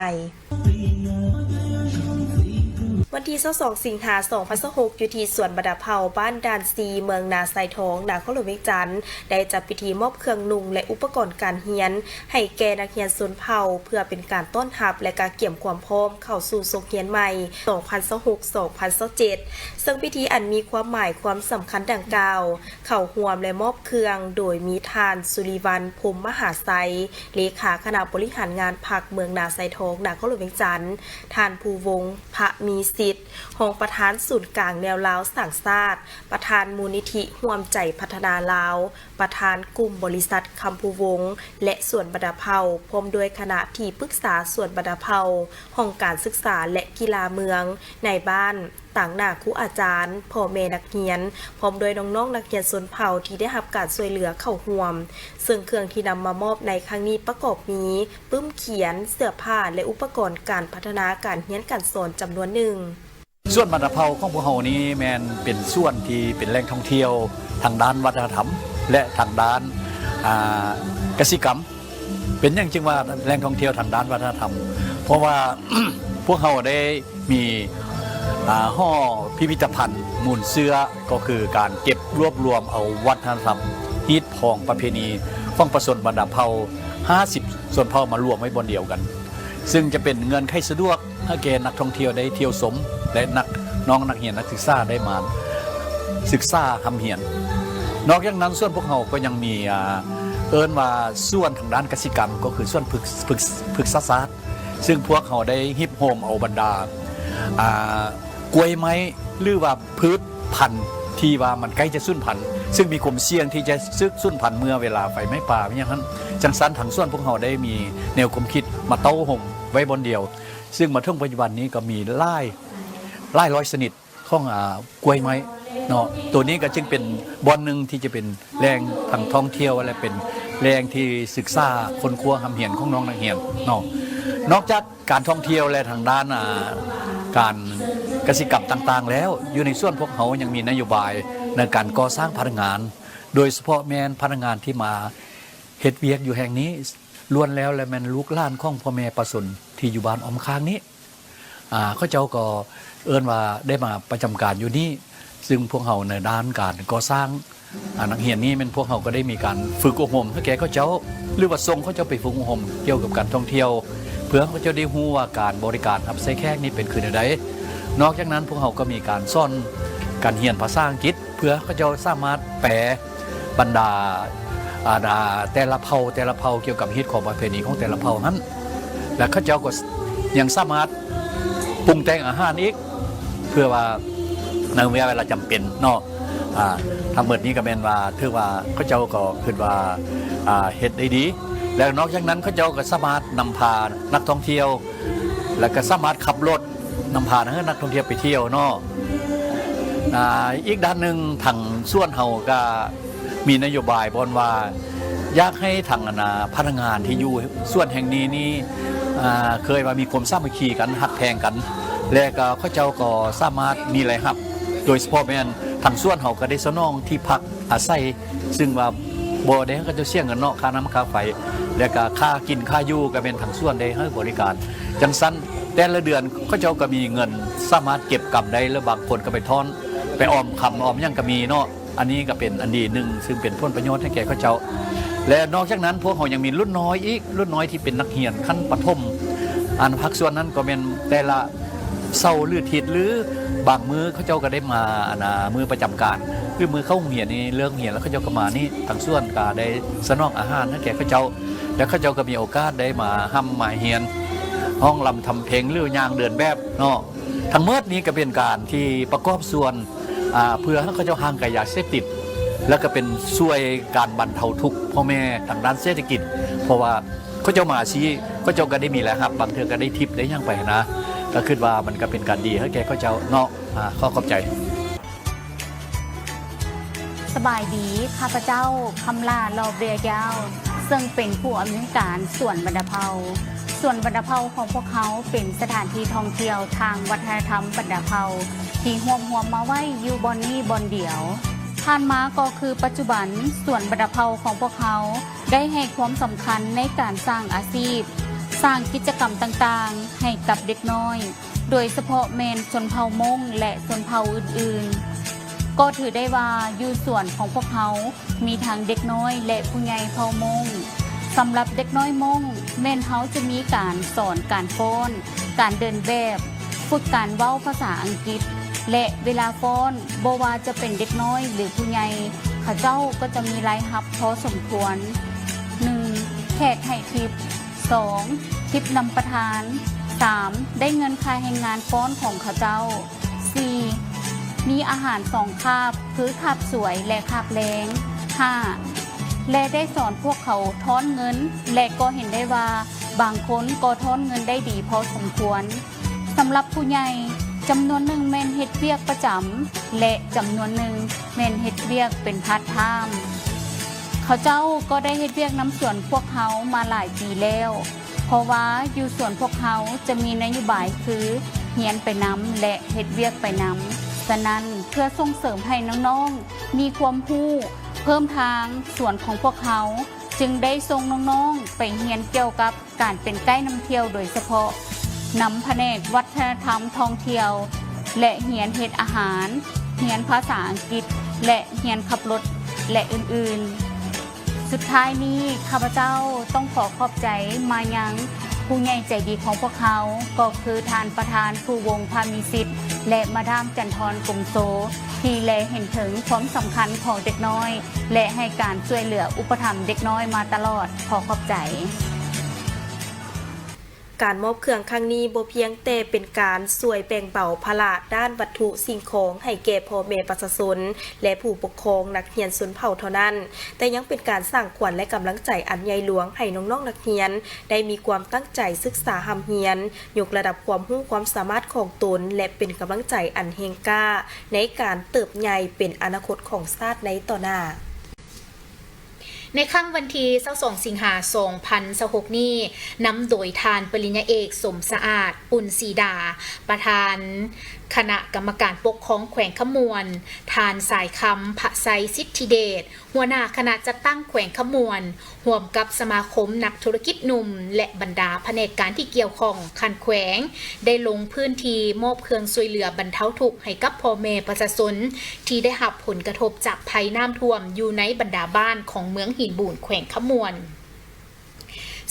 ວັນທີຊາວສອງ ສິງຫາ ສອງພັນຊາວຫົກ ຢູ່ທີ່ສວນບັນດາເຜົ່າ ບ້ານດ່ານຊີ ເມືອງນາຊາຍທອງ ນະຄອນຫຼວງວຽງຈັນ ໄດ້ຈັດພິທີມອບເຄື່ອງນຸ່ງ ແລະ ອຸປະກອນການຮຽນ ໃຫ້ແກ່ນັກຮຽນຊົນເຜົ່າ ເພື່ອເປັນການຕ້ອນຮັບ ແລະ ກະກຽມຄວາມພ້ອມເຂົ້າສູ່ສົກຮຽນໃໝ່ ສອງພັນຊາວຫົກ ສອງພັນຊາວເຈັດ ເຊິ່ງພິທີອັນມີຄວາມໝາຍຄວາມສຳຄັນດັ່ງກ່າວ ເຂົ້າຮ່ວມ ແລະ ມອບເຄື່ອງ ໂດຍມີທ່ານ ສຸລິວັນ ພົມມະຫາໄຊ ເລຂາຄະນະບໍລິຫານງານພັກເມືອງນາຊາຍທອງ ນະຄອນຫຼວງວຽງຈັນ, ທ່ານ ພູວົງ ພະມີສິດ ຮອງປະທານສູນກາງແນວລາວສ້າງຊາດ, ປະທານມູນນິທິຮ່ວມໃຈພັດທະນາລາວ, ປະທານກຸ່ມບໍລິສັດຄຳພູວົງ ແລະ ສວນບັນດາເຜົ່າ, ພ້ອມດ້ວຍຄະນະທີ່ປຶກສາສວນບັນດາເຜົ່າ, ຫ້ອງການສຶກສາ ແລະ ກິລາເມືອງ, ນາຍບ້ານ, ຕາງໜ້າຄູອາຈານ, ພໍ່ແມ່ນັກຮຽນ, ພ້ອມດ້ວຍນ້ອງໆນັກຮຽນຊົນເຜົ່າທີ່ໄດ້ຮັບການຊ່ວຍເຫຼືອເຂົ້າຮ່ວມ, ເຊິ່ງເຄື່ອງທີ່ນຳມາມອບໃນຄັ້ງນີ້ປະກອບມີ ປຶ້ມຂຽນ, ເສື້ອຜ້າ ແລະ ອຸປະກອນການພັດທະນາການຮຽນການສອນຈຳນວນໜຶ່ງ. ສວນບັນດາເຜົ່າຂອງພວກເຮົານີ້ແມ່ນເປັນສວນທີ່ເປັນແຫຼ່ງທ່ອງທ່ຽວທາງດ້ານວັດທະນະທຳ ແລະ ທາງດ້ານ ອ່າ ກະສິກຳ. ເປັນຫຍັງຈຶ່ງວ່າແຫຼ່ງທ່ອງທ່ຽວທາງດ້ານວັດທະນະທຳ? ເພາະວ່າ ພວກເຮົາໄດ້ມີ ອ່າ ຫໍພິພິທະພັນມູນເຊື້ອ ກໍຄືການເກັບລວບລວມເອົາວັດທະນະທຳ ຮີດຄອງປະເພນີຂອງປະຊາຊົນບັນດາເຜົ່າ ຫ້າສິບຊົນເຜົ່າມາລວມໄວ້ບ່ອນດຽວກັນ ເຊິ່ງຈະເປັນເງື່ອນໄຂສະດວກໃຫ້ແກ່ນັກທ່ອງທ່ຽວໄດ້ທ່ຽວຊົມ ແລະ ນັກ ນ້ອງນັກຮຽນນັກສຶກສາໄດ້ມາສຶກສາຮ່ຳຮຽນ. ນອກຈາກນັ້ນ ສວນພວກເຮົາກໍຍັງມີ ອ່າ ເອີ້ນວ່າສວນທາງດ້ານກະສິກຳ ກໍຄືສວນພຶກ ພຶກ ພຶກສາສາດ ເຊິ່ງພວກເຮົາໄດ້ຮິບໂຮມເອົາບັນດາ ອ່າ ກ້ວຍໄມ້ ຫຼືວ່າພືດພັນທີ່ວ່າມັນໃກ້ຈະສູນພັນ ເຊິ່ງມີຄວາມສ່ຽງທີ່ຈະສູນພັນເມື່ອເວລາໄຟໄໝ້ປ່າ ອີ່ຫຍັງຫັ້ນ. ຈັ່ງຊັ້ນ ທາງສວນພວກເຮົາໄດ້ມີແນວຄວາມຄິດມາເຕົ້າໂຮມໄວ້ບ່ອນດຽວ ເຊິ່ງມາເຖິງປັດຈຸບັນນີ້ກໍມີຫຼາຍ ຫຼາຍຮ້ອຍຊະນິດຂອງ ອ່າ ກ້ວຍໄມ້ເນາະ. ໂຕນີ້ກໍຈຶ່ງເປັນບ່ອນໜຶ່ງທີ່ຈະເປັນແຫຼ່ງທັງທ່ອງທ່ຽວ ແລະ ເປັນແຫຼ່ງທີ່ສຶກສາຄົ້ນຄວ້າຮ່ຳຮຽນຂອງນ້ອງນັກຮຽນເນາະ. ນອກຈາກ ການທ່ອງທ່ຽວ ແລະ ທາງດ້ານ ອ່າ ການກະສິກຳຕ່າງໆແລ້ວ, ຢູ່ໃນສວນພວກເຮົາຍັງມີນະໂຍບາຍໃນການກໍ່ສ້າງພະນັກງານ, ໂດຍສະເພາະແມ່ນພະນັກງານທີ່ມາເຮັດວຽກຢູ່ແຫ່ງນີ້ ລ້ວນແລ້ວແລະແມ່ນລູກຫຼານຂອງພໍ່ແມ່ປະຊາຊົນທີ່ຢູ່ບ້ານອ້ອມຂ້າງນີ້. ອ່າ ເຂົາເຈົ້າກໍເອີ້ນວ່າໄດ້ມາປະຈຳການຢູ່ນີ້, ຊຶ່ງພວກເຮົາໃນດ້ານການກໍ່ສ້າງ ອ່າ ນັກຮຽນນີ້ແມ່ນພວກເຮົາກໍໄດ້ມີການຝຶກອົບຮົມໃຫ້ແກ່ເຂົາເຈົ້າ ຫຼືວ່າສົ່ງເຂົາເຈົ້າໄປຝຶກອົບຮົມກ່ຽວກັບການທ່ອງທ່ຽວ ເພື່ອເຂົາເຈົ້າໄດ້ຮູ້ວ່າການບໍລິການຮັບໃຊ້ແຂກນີ້ເປັນຄືແນວໃດ. ນອກຈາກນັ້ນ ພວກເຮົາກໍມີການສອນການຮຽນພາສາອັງກິດ ເພື່ອເຂົາເຈົ້າສາມາດແປບັນດາ ອ່າ ແຕ່ລະເຜົ່າ ແຕ່ລະເຜົ່າ ກ່ຽວກັບຮີດຄອງປະເພນີຂອງແຕ່ລະເຜົ່າຫັ້ນ ແລະ ເຂົາເຈົ້າກໍຍັງສາມາດປຸງແຕ່ງອາຫານອີກ ເພື່ອວ່າໃນເວລາຈຳເປັນເນາະ. ອ່າ ທັງໝົດນີ້ກໍແມ່ນວ່າ ຖືວ່າເຂົາເຈົ້າກໍຄິດວ່າ ອ່າ ເຮັດໄດ້ດີ ແລະ ນອກຈາກນັ້ນ ເຂົາເຈົ້າກໍສາມາດນຳພານັກທ່ອງທ່ຽວ ແລະ ກໍສາມາດຂັບລົດນຳພາໃຫ້ນັກທ່ອງທ່ຽວໄປທ່ຽວເນາະ. ອ່າ ອີກດ້ານໜຶ່ງ ທາງສວນເຮົາກໍມີນະໂຍບາຍບ່ອນວ່າ ຢາກໃຫ້ທາງ ອັນນ່າ ພະນັກງານທີ່ຢູ່ສວນແຫ່ງນີ້ນີ້ ອ່າ ເຄີຍວ່າມີຄວາມສາມັກຄີກັນ ຮັກແພງກັນ ແລະ ກໍເຂົາເຈົ້າກໍສາມາດມີລາຍຮັບ ໂດຍສະເພາະແມ່ນທາງສວນເຮົາກໍໄດ້ສະໜອງທີ່ພັກອາໄສ ຊຶ່ງວ່າບໍ່ໄດ້ໃຫ້ເຂົາເຈົ້າເສຍເງິນເນາະ ຄ່ານ້ຳຄ່າໄຟ ແລະ ກໍຄ່າກິນຄ່າຢູ່ກໍແມ່ນທາງສວນໄດ້ໃຫ້ບໍລິການ. ຈັ່ງຊັ້ນ ແຕ່ລະເດືອນເຂົາເຈົ້າກໍມີເງິນສາມາດເກັບກຳໄດ້ ແລະ ບາງຄົນກໍໄປທ້ອນ ໄປອອມຄຳອອມຫຍັງກໍມີເນາະ. ອັນນີ້ກໍເປັນອັນດີໜຶ່ງ ຊຶ່ງເປັນຜົນປະໂຫຍດໃຫ້ແກ່ເຂົາເຈົ້າ ແລະ ນອກຈາກນັ້ນ ພວກເຮົາຍັງມີລຸ້ນນ້ອຍອີກ ລຸ້ນນ້ອຍທີ່ເປັນນັກຮຽນຂັ້ນປະຖົມ ອັນພາກສ່ວນນັ້ນກໍແມ່ນແຕ່ລະເສົາ ຫຼື ທິດ ຫຼື ບາງມື້ເຂົາເຈົ້າກໍໄດ້ມາ ອັນນ່າ ມື້ປະຈຳການ ຄືມື້ເຂົ້າໂຮງຮຽນນີ້ ເລີກໂຮງຮຽນແລ້ວເຂົາເຈົ້າກໍມານີ້ ທາງສວນກໍໄດ້ສະໜອງອາຫານໃຫ້ແກ່ເຂົາເຈົ້າ ແລະ ເຂົາເຈົ້າກໍມີໂອກາດໄດ້ມາຮ່ຳມາຮຽນ ຮ້ອງລຳທຳເພງ ຫຼື ຍ່າງເດີນແບບເນາະ. ທັງໝົດນີ້ກໍເປັນການທີ່ປະກອບສ່ວນ ອ່າ ເພື່ອໃຫ້ເຂົາເຈົ້າຫ່າງໄກຢາເສບຕິດ ແລ້ວກໍເປັນຊ່ວຍການບັນເທົາທຸກພໍ່ແມ່ທາງດ້ານເສດຖະກິດ ເພາະວ່າເຂົາເຈົ້າມາຊີ້ ເຂົາເຈົ້າກໍໄດ້ມີລາຍຮັບ ບາງເທື່ອກໍໄດ້ທິບໄດ້ຫຍັງໄປຫັ້ນນະ ກໍຄິດວ່າມັນກໍເປັນການດີໃຫ້ແກ່ເຂົາເຈົ້າເນາະ. ອາ ຂໍຂອບໃຈ. ສະບາຍດີ, ຂ້າພະເຈົ້າ ຄຳຫຼາ ຫຼໍ່ເບຍຍາວ ເຊິ່ງເປັນຜູ້ອຳນວຍການສວນບັນດາເຜົ່າ. ສວນບັນດາເຜົ່າຂອງພວກເຮົາເປັນສະຖານທີ່ທ່ອງທ່ຽວທາງວັດທະນະທຳບັນດາເຜົ່າ ທີ່ຮວບຮວມມາໄວ້ຢູ່ບ່ອນນີ້ບ່ອນດຽວ. ຜ່ານມາກໍຄືປັດຈຸບັນ, ສວນບັນດາເຜົ່າຂອງພວກເຮົາໄດ້ໃຫ້ຄວາມສຳຄັນໃນການສ້າງອາຊີບ, ສ້າງກິດຈະກຳຕ່າງໆໃຫ້ກັບເດັກນ້ອຍ, ໂດຍສະເພາະແມ່ນຊົນເຜົ່າມົ້ງ ແລະ ຊົນເຜົ່າອື່ນໆ. ກໍຖືໄດ້ວ່າຢູ່ສວນຂອງພວກເຮົາມີທັງເດັກນ້ອຍ ແລະ ຜູ້ໃຫຍ່ເຜົ່າມົ້ງ. ສຳລັບເດັກນ້ອຍມົ້ງ ແມ່ນເຮົາຈະມີການສອນການຟ້ອນ, ການເດີນແບບ, ຝຶກການເວົ້າພາສາອັງກິດ ແລະ ເວລາຟ້ອນ ບໍ່ວ່າຈະເປັນເດັກນ້ອຍ ຫຼື ຜູ້ໃຫຍ່, ເຂົາເຈົ້າກໍຈະມີລາຍຮັບພໍສົມຄວນ. ໜຶ່ງ ແຂກໃຫ້ທິບ. ສອງ ທິບນຳປະທານ. ສາມ ໄດ້ເງິນຄ່າແຮງງານຟ້ອນຂອງເຂົາເຈົ້າ. ສີ່ ມີອາຫານສອງຄາບ ຄືຄາບສວຍ ແລະ ຄາບແລງ. ຫ້າ ແລະ ໄດ້ສອນພວກເຂົາທອນເງິນ ແລະ ກໍເຫັນໄດ້ວ່າບາງຄົນກໍທອນເງິນໄດ້ດີພໍສົມຄວນ. ສຳລັບຜູ້ໃຫຍ່, ຈຳນວນໜຶ່ງແມ່ນເຮັດວຽກປະຈຳ ແລະ ຈຳນວນໜຶ່ງແມ່ນເຮັດວຽກເປັນພາດທາມ. ເຂົາເຈົ້າກໍໄດ້ເຮັດວຽກນຳສວນພວກເຮົາມາຫຼາຍປີແລ້ວ, ເພາະວ່າຢູ່ສວນພວກເຮົາຈະມີນະໂຍບາຍຄື ຮຽນໄປນຳ ແລະ ເຮັດວຽກໄປນຳ. ສະນັ້ນ, ເພື່ອສົ່ງເສີມໃຫ້ນ້ອງໆມີຄວາມຮູ້, ເພີ່ມທາງສວນຂອງພວກເຮົາຈຶ່ງໄດ້ສົ່ງນ້ອງໆໄປຮຽນກ່ຽວກັບ ການເປັນໄກນຳທ່ຽວໂດຍສະເພາະ, ນຳພະແນກວັດທະນະທຳທ່ອງທ່ຽວ ແລະ ຮຽນເຮັດອາຫານ, ຮຽນພາສາອັງກິດ ແລະ ຮຽນຂັບລົດ ແລະ ອື່ນໆ. ສຸດທ້າຍນີ້, ຂ້າພະເຈົ້າຕ້ອງຂໍຂອບໃຈມາຍັງຜູ້ໃຫຍ່ໃຈດີຂອງພວກເຮົາ, ກໍຄືທ່ານປະທານພູວົງ ພາມີສິດ ແລະ ມາດາມ ຈັນທອນ ກົມໂຊ, ທີ່ແລເຫັນເຖິງຄວາມສຳຄັນຂອງເດັກນ້ອຍ ແລະ ໃຫ້ການຊ່ວຍເຫຼືອອຸປະຖຳເດັກນ້ອຍມາຕະຫຼອດ. ຂໍຂອບໃຈ. ການມອບເຄື່ອງຄັ້ງນີ້ບໍ່ພຽງແຕ່ເປັນການຊ່ວຍແບ່ງເບົາພາລະດ້ານວັດຖຸສິ່ງຂອງໃຫ້ແກ່ພໍ່ແມ່ປະຊາຊົນ ແລະ ຜູ້ປົກຄອງນັກຮຽນຊົນເຜົ່າເທົ່ານັ້ນ, ແຕ່ຍັງເປັນການສ້າງຂວັນ ແລະ ກຳລັງໃຈອັນໃຫຍ່ຫຼວງໃຫ້ນ້ອງໆນັກຮຽນໄດ້ມີຄວາມຕັ້ງໃຈສຶກສາຮ່ຳຮຽນ, ຍົກລະດັບຄວາມຮູ້ຄວາມສາມາດຂອງຕົນ ແລະ ເປັນກຳລັງໃຈອັນແຮງກ້າໃນການເຕີບໃຫຍ່ເປັນອະນາຄົດຂອງຊາດໃນຕໍ່ໜ້າ. ໃນຄ່ຳວັນທີຊາວສອງ ສິງຫາ ສອງພັນຊາວຫົກນີ້, ນຳໂດຍທ່ານປະລິນຍາເອກ ສົມສະອາດ ອຸ່ນສີດາ, ປະທານຄະນະກຳມະການປົກຄອງແຂວງຄຳມ່ວນ, ທ່ານ ສາຍຄຳ ພະໄຊສິດທິເດດ, ຫົວໜ້າຄະນະຈັດຕັ້ງແຂວງຄຳມ່ວນ, ຮ່ວມກັບສະມາຄົມນັກທຸລະກິດໜຸ່ມ ແລະ ບັນດາພະແນກການທີ່ກ່ຽວຂ້ອງຂັ້ນແຂວງ ໄດ້ລົງພື້ນທີ່ມອບເຄື່ອງຊ່ວຍເຫຼືອບັນເທົາທຸກໃຫ້ກັບພໍ່ແມ່ປະຊາຊົນທີ່ໄດ້ຮັບຜົນກະທົບຈາກໄພນ້ຳຖ້ວມຢູ່ໃນບັນດາບ້ານຂອງເມືອງຫີນບູນ ແຂວງຄຳມ່ວນ.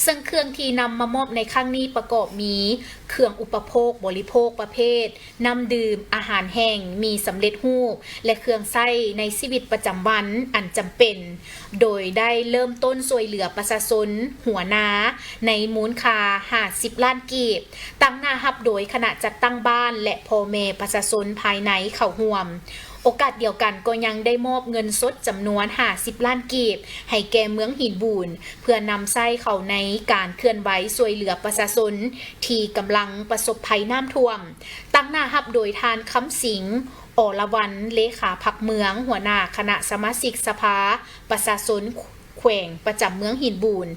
ເຊິ່ງເຄື່ອງທີ່ນຳມາມອບໃນຄັ້ງນີ້ປະກອບມີ ເຄື່ອງອຸປະໂພກບໍລິໂພກປະເພດ ນ້ຳດື່ມ, ອາຫານແຫ້ງ, ໝີ່ສຳເລັດຮູບ ແລະ ເຄື່ອງໃຊ້ໃນຊີວິດປະຈຳວັນອັນຈຳເປັນ, ໂດຍໄດ້ເລີ່ມຕົ້ນຊ່ວຍເຫຼືອປະຊາຊົນຫົວນາໃນມູນຄ່າຫ້າສິບລ້ານກີບ, ຕັ້ງໜ້າຮັບໂດຍຄະນະຈັດຕັ້ງບ້ານ ແລະ ພໍ່ແມ່ປະຊາຊົນພາຍໃນເຂົ້າຮ່ວມ. ໂອກາດດຽວກັນກໍຍັງໄດ້ມອບເງິນສົດຈຳນວນຫ້າສິບລ້ານກີບ ໃຫ້ແກ່ເມືອງຫີນບູນ ເພື່ອນຳໃຊ້ເຂົ້າໃນການເຄື່ອນໄຫວຊ່ວຍເຫຼືອປະຊາຊົນທີ່ກຳລັງປະສົບໄພນ້ຳຖ້ວມ. ຕັ້ງໜ້າຮັບໂດຍທ່ານ ຄຳສິງ ອລະວັນ ເລຂາພັກເມືອງ, ຫົວໜ້າຄະນະສະມາຊິກສະພາປະຊາຊົນແຂວງປະຈຳເມືອງຫີນບູນ,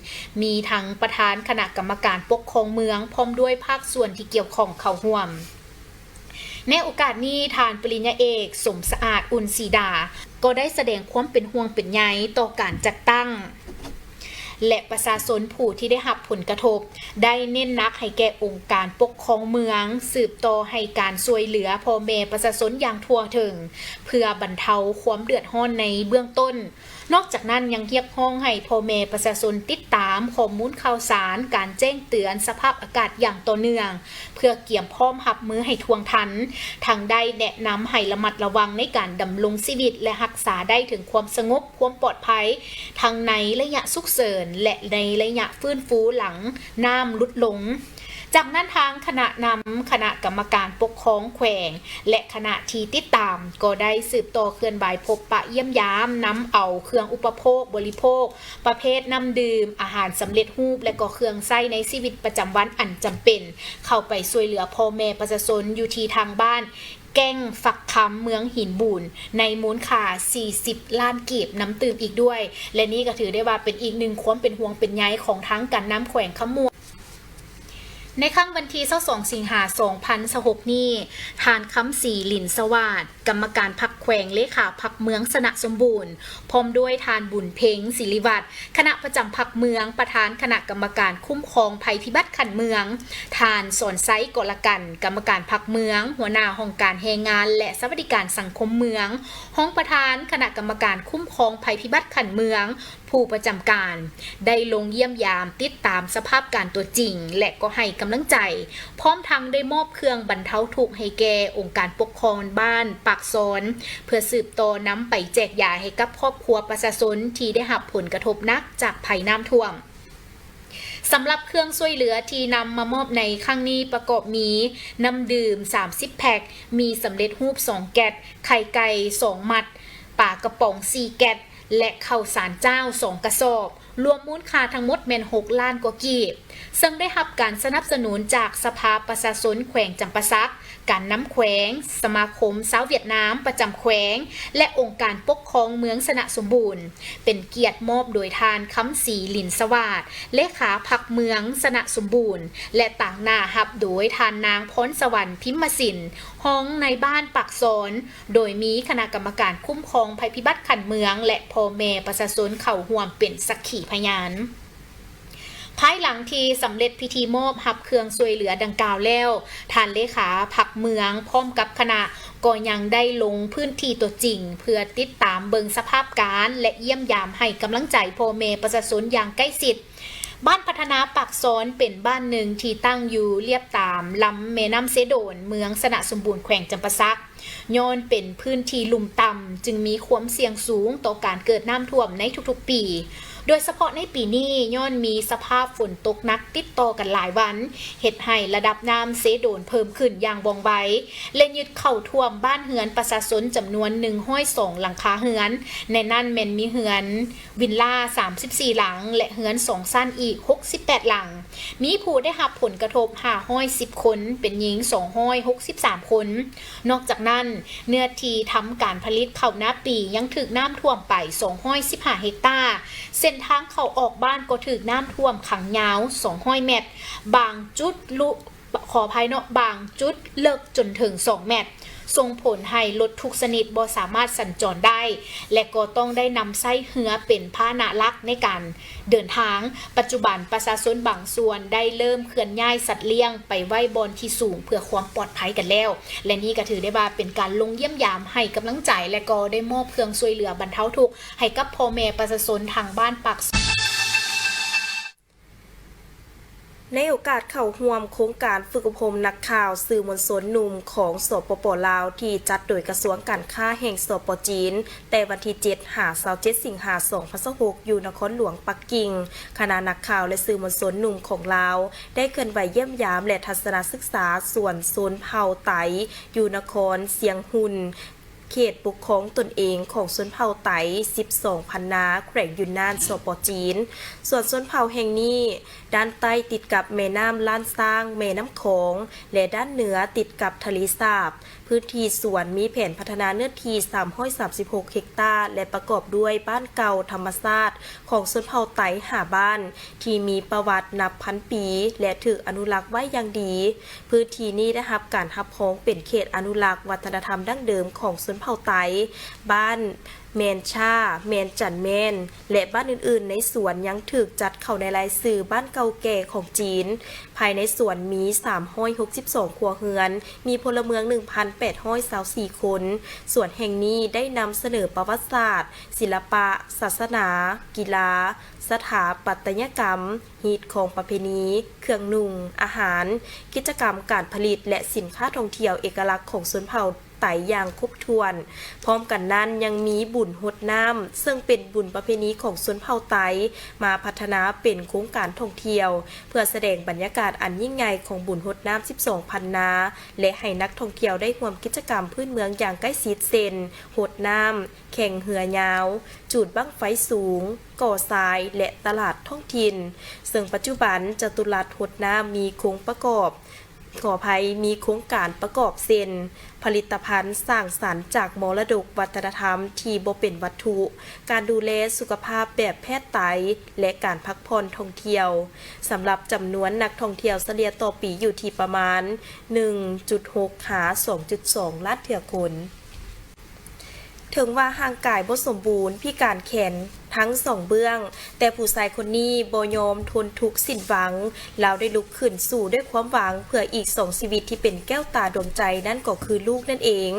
ມີທັງປະທານຄະນະກຳມະການປົກຄອງເມືອງ ພ້ອມດ້ວຍພາກສ່ວນທີ່ກ່ຽວຂ້ອງເຂົ້າຮ່ວມ. ໃນໂອກາດນີ້, ທ່ານປະລິນຍາເອກ ສົມສະອາດ ອຸ່ນສີດາ ກໍໄດ້ສະແດງຄວາມເປັນຫ່ວງເປັນໃຍຕໍ່ການຈັດຕັ້ງ ແລະ ປະຊາຊົນຜູ້ທີ່ໄດ້ຮັບຜົນກະທົບ, ໄດ້ເນັ້ນໜັກໃຫ້ແກ່ອົງການປົກຄອງເມືອງ ສືບຕໍ່ໃຫ້ການຊ່ວຍເຫຼືອພໍ່ແມ່ປະຊາຊົນຢ່າງທົ່ວເຖິງ ເພື່ອບັນເທົາຄວາມເດືອດຮ້ອນໃນເບື້ອງຕົ້ນ. ນອກຈາກນັ້ນ, ຍັງຮຽກຮ້ອງໃຫ້ພໍ່ແມ່ປະຊາຊົນຕິດຕາມຂໍ້ມູນຂ່າວສານ, ການແຈ້ງເຕືອນສະພາບອາກາດຢ່າງຕໍ່ເນື່ອງ ເພື່ອກຽມພ້ອມຮັບມືໃຫ້ທ່ວງທັນ, ທັງໄດ້ແນະນຳໃຫ້ລະມັດລະວັງໃນການດຳລົງຊີວິດ ແລະ ຮັກສາໄດ້ເຖິງຄວາມສະຫງົບ, ຄວາມປອດໄພ, ທັງໃນໄລຍະສຸກເສີນ ແລະ ໃນໄລຍະຟື້ນຟູຫຼັງນ້ຳຫຼຸດລົງ. ຈາກນັ້ນ, ທາງຄະນະນຳຄະນະກຳມະການປົກຄອງແຂວງ ແລະ ຄະນະທີ່ຕິດຕາມ ກໍໄດ້ສືບຕໍ່ເຄື່ອນໄຫວພົບປະຢ້ຽມຢາມ, ນຳເອົາເຄື່ອງອຸປະໂພກບໍລິໂພກ ປະເພດນ້ຳດື່ມ, ອາຫານສຳເລັດຮູບ ແລະ ກໍເຄື່ອງໃຊ້ໃນຊີວິດປະຈຳວັນອັນຈຳເປັນ ເຂົ້າໄປຊ່ວຍເຫຼືອພໍ່ແມ່ປະຊາຊົນຢູ່ທີ່ທາງບ້ານແກ້ງຝັກຄຳ ເມືອງຫີນບູນ ໃນມູນຄ່າສີ່ສິບລ້ານກີບນຳຕື່ມອີກດ້ວຍ ແລະ ນີ້ກໍຖືໄດ້ວ່າເປັນອີກໜຶ່ງຄວາມເປັນຫ່ວງເປັນໃຍຂອງທາງການນຳແຂວງຄຳມ່ວນ. ໃນຄ່ຳວັນທີຊາວສອງ ສິງຫາ ສອງພັນຊາວຫົກນີ້, ທ່ານ ຄຳສີ ລິນສະຫວາດ ກຳມະການພັກ ແຂວງ ເລຂາພັກເມືອງຊະນະສົມບູນ ພ້ອມດ້ວຍທ່ານ ບຸນເພັງ ສິລິວັດ ຄະນະປະຈຳພັກເມືອງ, ປະທານຄະນະກຳມະການຄຸ້ມຄອງໄພພິບັດຂັ້ນເມືອງ, ທ່ານ ສອນໄຊ ກໍລະກັນ ກຳມະການພັກເມືອງ, ຫົວໜ້າຫ້ອງການແຮງງານ ແລະ ສະຫວັດດີການສັງຄົມເມືອງ, ຮອງປະທານຄະນະກຳມະການຄຸ້ມຄອງໄພພິບັດຂັ້ນເມືອງ, ຜູ້ປະຈຳການ ໄດ້ລົງຢ້ຽມຢາມຕິດຕາມສະພາບການຕົວຈິງ ແລະ ກໍໃຫ້ກຳລັງໃຈ, ພ້ອມທັງໄດ້ມອບເຄື່ອງບັນເທົາທຸກໃຫ້ແກ່ອົງການປົກຄອງບ້ານປາກຊອນ ເພື່ອສືບຕໍ່ນຳໄປແຈກຢາຍໃຫ້ກັບຄອບຄົວປະຊາຊົນທີ່ໄດ້ຮັບຜົນກະທົບໜັກຈາກໄພນ້ຳຖ້ວມ. ສຳລັບເຄື່ອງຊ່ວຍເຫຼືອທີ່ນຳມາມອບໃນຄັ້ງນີ້ປະກອບມີ ນ້ຳດື່ມສາມສິບແພັກ, ໝີ່ສຳເລັດຮູບສອງແກັດ, ໄຂ່ໄກ່ສອງມັດ, ປາກະປ໋ອງສີ່ແກັດ ແລະ ເຂົ້າສານຈ້າວສອງກະສອບ, ລວມມູນຄ່າທັງໝົດແມ່ນຫົກລ້ານກວ່າກີບ, ເຊິ່ງໄດ້ຮັບການສະໜັບສະໜູນຈາກສະພາປະຊາຊົນແຂວງຈຳປາສັກ, ການນຳແຂວງ, ສະມາຄົມຊາວຫວຽດນາມປະຈຳແຂວງ ແລະ ອົງການປົກຄອງເມືອງຊະນະສົມບູນ, ເປັນກຽດມອບໂດຍທ່ານ ຄຳສີ ລິນສະຫວາດ ເລຂາພັກເມືອງຊະນະສົມບູນ ແລະ ຕາງໜ້າຮັບໂດຍທ່ານນາງ ພອນສະຫວັນ ພິມມະສິນ ຮອງນາຍບ້ານປາກຊອນ, ໂດຍມີຄະນະກຳມະການຄຸ້ມຄອງໄພພິບັດຂັ້ນເມືອງ ແລະ ພໍ່ແມ່ປະຊາຊົນເຂົ້າຮ່ວມເປັນສັກຂີພະຍານ. ພາຍຫຼັງທີ່ສຳເລັດພິທີມອບຮັບເຄື່ອງຊ່ວຍເຫຼືອດັ່ງກ່າວແລ້ວ, ທ່ານເລຂາພັກເມືອງພ້ອມກັບຄະນະກໍຍັງໄດ້ລົງພື້ນທີ່ຕົວຈິງ ເພື່ອຕິດຕາມເບິ່ງສະພາບການ ແລະ ຢ້ຽມຢາມໃຫ້ກຳລັງໃຈພໍ່ແມ່ປະຊາຊົນຢ່າງໃກ້ຊິດ. ບ້ານພັດທະນາປາກຊອນເປັນບ້ານໜຶ່ງທີ່ຕັ້ງຢູ່ລຽບຕາມລຳແມ່ນ້ຳເຊໂດນ, ເມືອງຊະນະສົມບູນ ແຂວງຈຳປາສັກ. ຍ້ອນເປັນພື້ນທີ່ລຸ່ມຕ່ຳ ຈຶ່ງມີຄວາມສ່ຽງສູງຕໍ່ການເກີດນ້ຳຖ້ວມໃນທຸກໆປີ, ໂດຍສະເພາະໃນປີນີ້ ຍ້ອນມີສະພາບຝົນຕົກໜັກຕິດຕໍ່ກັນຫຼາຍວັນ, ເຮັດໃຫ້ລະດັບນ້ຳເຊໂດນເພີ່ມຂຶ້ນຢ່າງວ່ອງໄວ ແລະ ຍຶດເຂົ້າຖ້ວມບ້ານເຮືອນປະຊາຊົນຈຳນວນໜຶ່ງຮ້ອຍສອງຫຼັງຄາເຮືອນ, ໃນນັ້ນແມ່ນມີເຮືອນວິນລາສາມສິບສີ່ຫຼັງ ແລະ ເຮືອນສອງຊັ້ນອີກຫົກສິບແປດຫຼັງ. ມີຜູ້ໄດ້ຮັບຜົນກະທົບຫ້າຮ້ອຍສິບຄົນ, ເປັນຍິງສອງຮ້ອຍຫົກສິບສາມຄົນ. ນອກຈາກນັ້ນ, ເນື້ອທີ່ທຳການຜະລິດເຂົ້ານາປີຍັງຖືກນ້ຳຖ້ວມໄປສອງຮ້ອຍສິບຫ້າເຮັກຕາ, ເສັ້ນທາງເຂົ້າອອກບ້ານກໍຖືກນ້ຳຖ້ວມຂັງຍາວສອງຮ້ອຍແມັດ, ບາງຈຸດລຸ ຂໍອະໄພເນາະ, ບາງຈຸດເລິກຈົນເຖິງສອງແມັດ, ສົ່ງຜົນໃຫ້ລົດທຸກຊະນິດບໍ່ສາມາດສັນຈອນໄດ້ ແລະ ກໍຕ້ອງໄດ້ນຳໃຊ້ເຮືອເປັນພາຫະນະຫຼັກໃນການ ເດີນທາງ. ປັດຈຸບັນປະຊາຊົນບາງສ່ວນໄດ້ເລີ່ມເຄື່ອນຍ້າຍສັດລ້ຽງໄປໄວ້ບ່ອນທີ່ສູງເພື່ອຄວາມປອດໄພກັນແລ້ວ ແລະ ນີ້ກໍຖືໄດ້ວ່າເປັນການລົງຢ້ຽມຢາມໃຫ້ກຳລັງໃຈ ແລະ ກໍໄດ້ມອບເຄື່ອງຊ່ວຍເຫຼືອບັນເທົາທຸກໃຫ້ກັບພໍ່ແມ່ປະຊາຊົນທາງບ້ານປາກ. ໃນໂອກາດເຂົ້າຮ່ວມໂຄງການຝຶກອົບຮົມນັກຂ່າວສື່ມວນຊົນໜຸ່ມຂອງ ສປປ ລາວ ທີ່ຈັດໂດຍກະຊວງການຄ້າແຫ່ງ ສປ ຈີນ ແຕ່ວັນທີເຈັດ ຫາ ຊາວເຈັດ ສິງຫາ ສອງພັນຊາວຫົກ ຢູ່ນະຄອນຫຼວງປັກກິ່ງ, ຄະນະນັກຂ່າວ ແລະ ສື່ມວນຊົນໜຸ່ມຂອງລາວ ໄດ້ເຄື່ອນໄຫວຢ້ຽມຢາມ ແລະ ທັດສະນະສຶກສາສວນຊົນເຜົ່າໄຕ ຢູ່ນະຄອນຊຽງຮຸນ, ເຂດປົກຄອງຕົນເອງຂອງຊົນເຜົ່າໄຕ ສິບສອງພັນນາ ແຂວງຢຸນນານ ສປ ຈີນ. ສວນຊົນເຜົ່າແຫ່ງນີ້ ດ້ານໃຕ້ຕິດກັບແມ່ນ້ຳລ້ານຊ້າງ, ແມ່ນ້ຳຂອງ ແລະ ດ້ານເໜືອຕິດກັບທະເລສາບ. ພື້ນທີ່ສວນມີແຜນພັດທະນາເນື້ອທີ່ສາມຮ້ອຍສາມສິບຫົກເຮັກຕາ ແລະ ປະກອບດ້ວຍບ້ານເກົ່າທຳມະຊາດຂອງຊົນເຜົ່າໄຕຫ້າບ້ານ ທີ່ມີປະຫວັດນັບພັນປີ ແລະ ຖືກອະນຸລັກໄວ້ຢ່າງດີ. ພື້ນທີ່ນີ້ໄດ້ຮັບການຮັບຮອງເປັນເຂດອະນຸລັກວັດທະນະທຳດັ້ງເດີມຂອງຊົນເຜົ່າໄຕ. ບ້ານແມນຊາ, ແມນຈັນແມ່ນ ແລະ ບ້ານອື່ນໆໃນສວນຍັງຖືກຈັດເຂົ້າໃນລາຍຊື່ບ້ານເກົ່າແກ່ຂອງຈີນ. ພາຍໃນສວນມີສາມຮ້ອຍຫົກສິບສອງຄົວເຮືອນ, ມີພົນລະເມືອງໜຶ່ງພັນແປດຮ້ອຍຊາວສີ່ຄົນ. ສວນແຫ່ງນີ້ໄດ້ນຳສະເໜີປະຫວັດສາດ, ສິລະປະ, ສາສະໜາ, ກິລາ, ສະຖາປັດຕະຍະກຳ, ຮີດຄອງປະເພນີ, ເຄື່ອງນຸ່ງ, ອາຫານ, ກິດຈະກຳການຜະລິດ ແລະ ສິນຄ້າທ່ອງທ່ຽວເອກະລັກຂອງຊົນເຜົ່າໄຕຢ່າງຄົບຖ້ວນ. ພ້ອມກັນນັ້ນຍັງມີບຸນຫົດນ້ຳ, ເຊິ່ງເປັນບຸນປະເພນີຂອງຊົນເຜົ່າໄຕ ມາພັດທະນາເປັນໂຄງການທ່ອງທ່ຽວ ເພື່ອສະແດງບັນຍາກາດອັນຍິ່ງໃຫຍ່ຂອງບຸນຫົດນ້ຳສິບສອງພັນນາ ແລະ ໃຫ້ນັກທ່ອງທ່ຽວໄດ້ຮ່ວມກິດຈະກຳພື້ນເມືອງຢ່າງໃກ້ຊິດ ເຊັ່ນ ຫົດນ້ຳ, ແຂ່ງເຮືອຍາວ, ຈູດບັ້ງໄຟສູງ, ກໍ່ຊາຍ ແລະ ຕະຫຼາດທ້ອງຖິ່ນ, ເຊິ່ງປັດຈຸບັນຈະຕຸລັດຫົດນ້ຳມີໂຄງປະກອບ ຂໍອະໄພ, ມີໂຄງການປະກອບເຊັ່ນ ຜະລິດຕະພັນສ້າງສັນຈາກມໍລະດົກວັດທະນະທຳທີ່ບໍ່ເປັນວັດຖຸ, ການດູແລສຸຂະພາບແບບແພດໄຕ ແລະ ການພັກຜ່ອນທ່ອງທ່ຽວ. ສຳລັບຈຳນວນນັກທ່ອງທ່ຽວສະເລ່ຍຕໍ່ປີຢູ່ທີ່ປະມານ ໜຶ່ງຈຸດຫົກ ຫາ ສອງຈຸດສອງລ້ານເທື່ອຄົນ. ເຖິງວ່າຮ່າງກາຍບໍ່ສົມບູນ, ພິການແຂນທັງສອງເບື້ອງ, ແຕ່ຜູ້ຊາຍຄົນນີ້ບໍ່ຍອມທົນທຸກສິ້ນຫວັງ, ລາວໄດ້ລຸກຂຶ້ນສູ້ດ້ວຍຄວາມຫວັງເພື່ອອີກສອງຊີວິດທີ່ເປັນແກ້ວຕາດວງໃຈ, ນັ້ນກໍຄືລູກນັ້ນເອງ.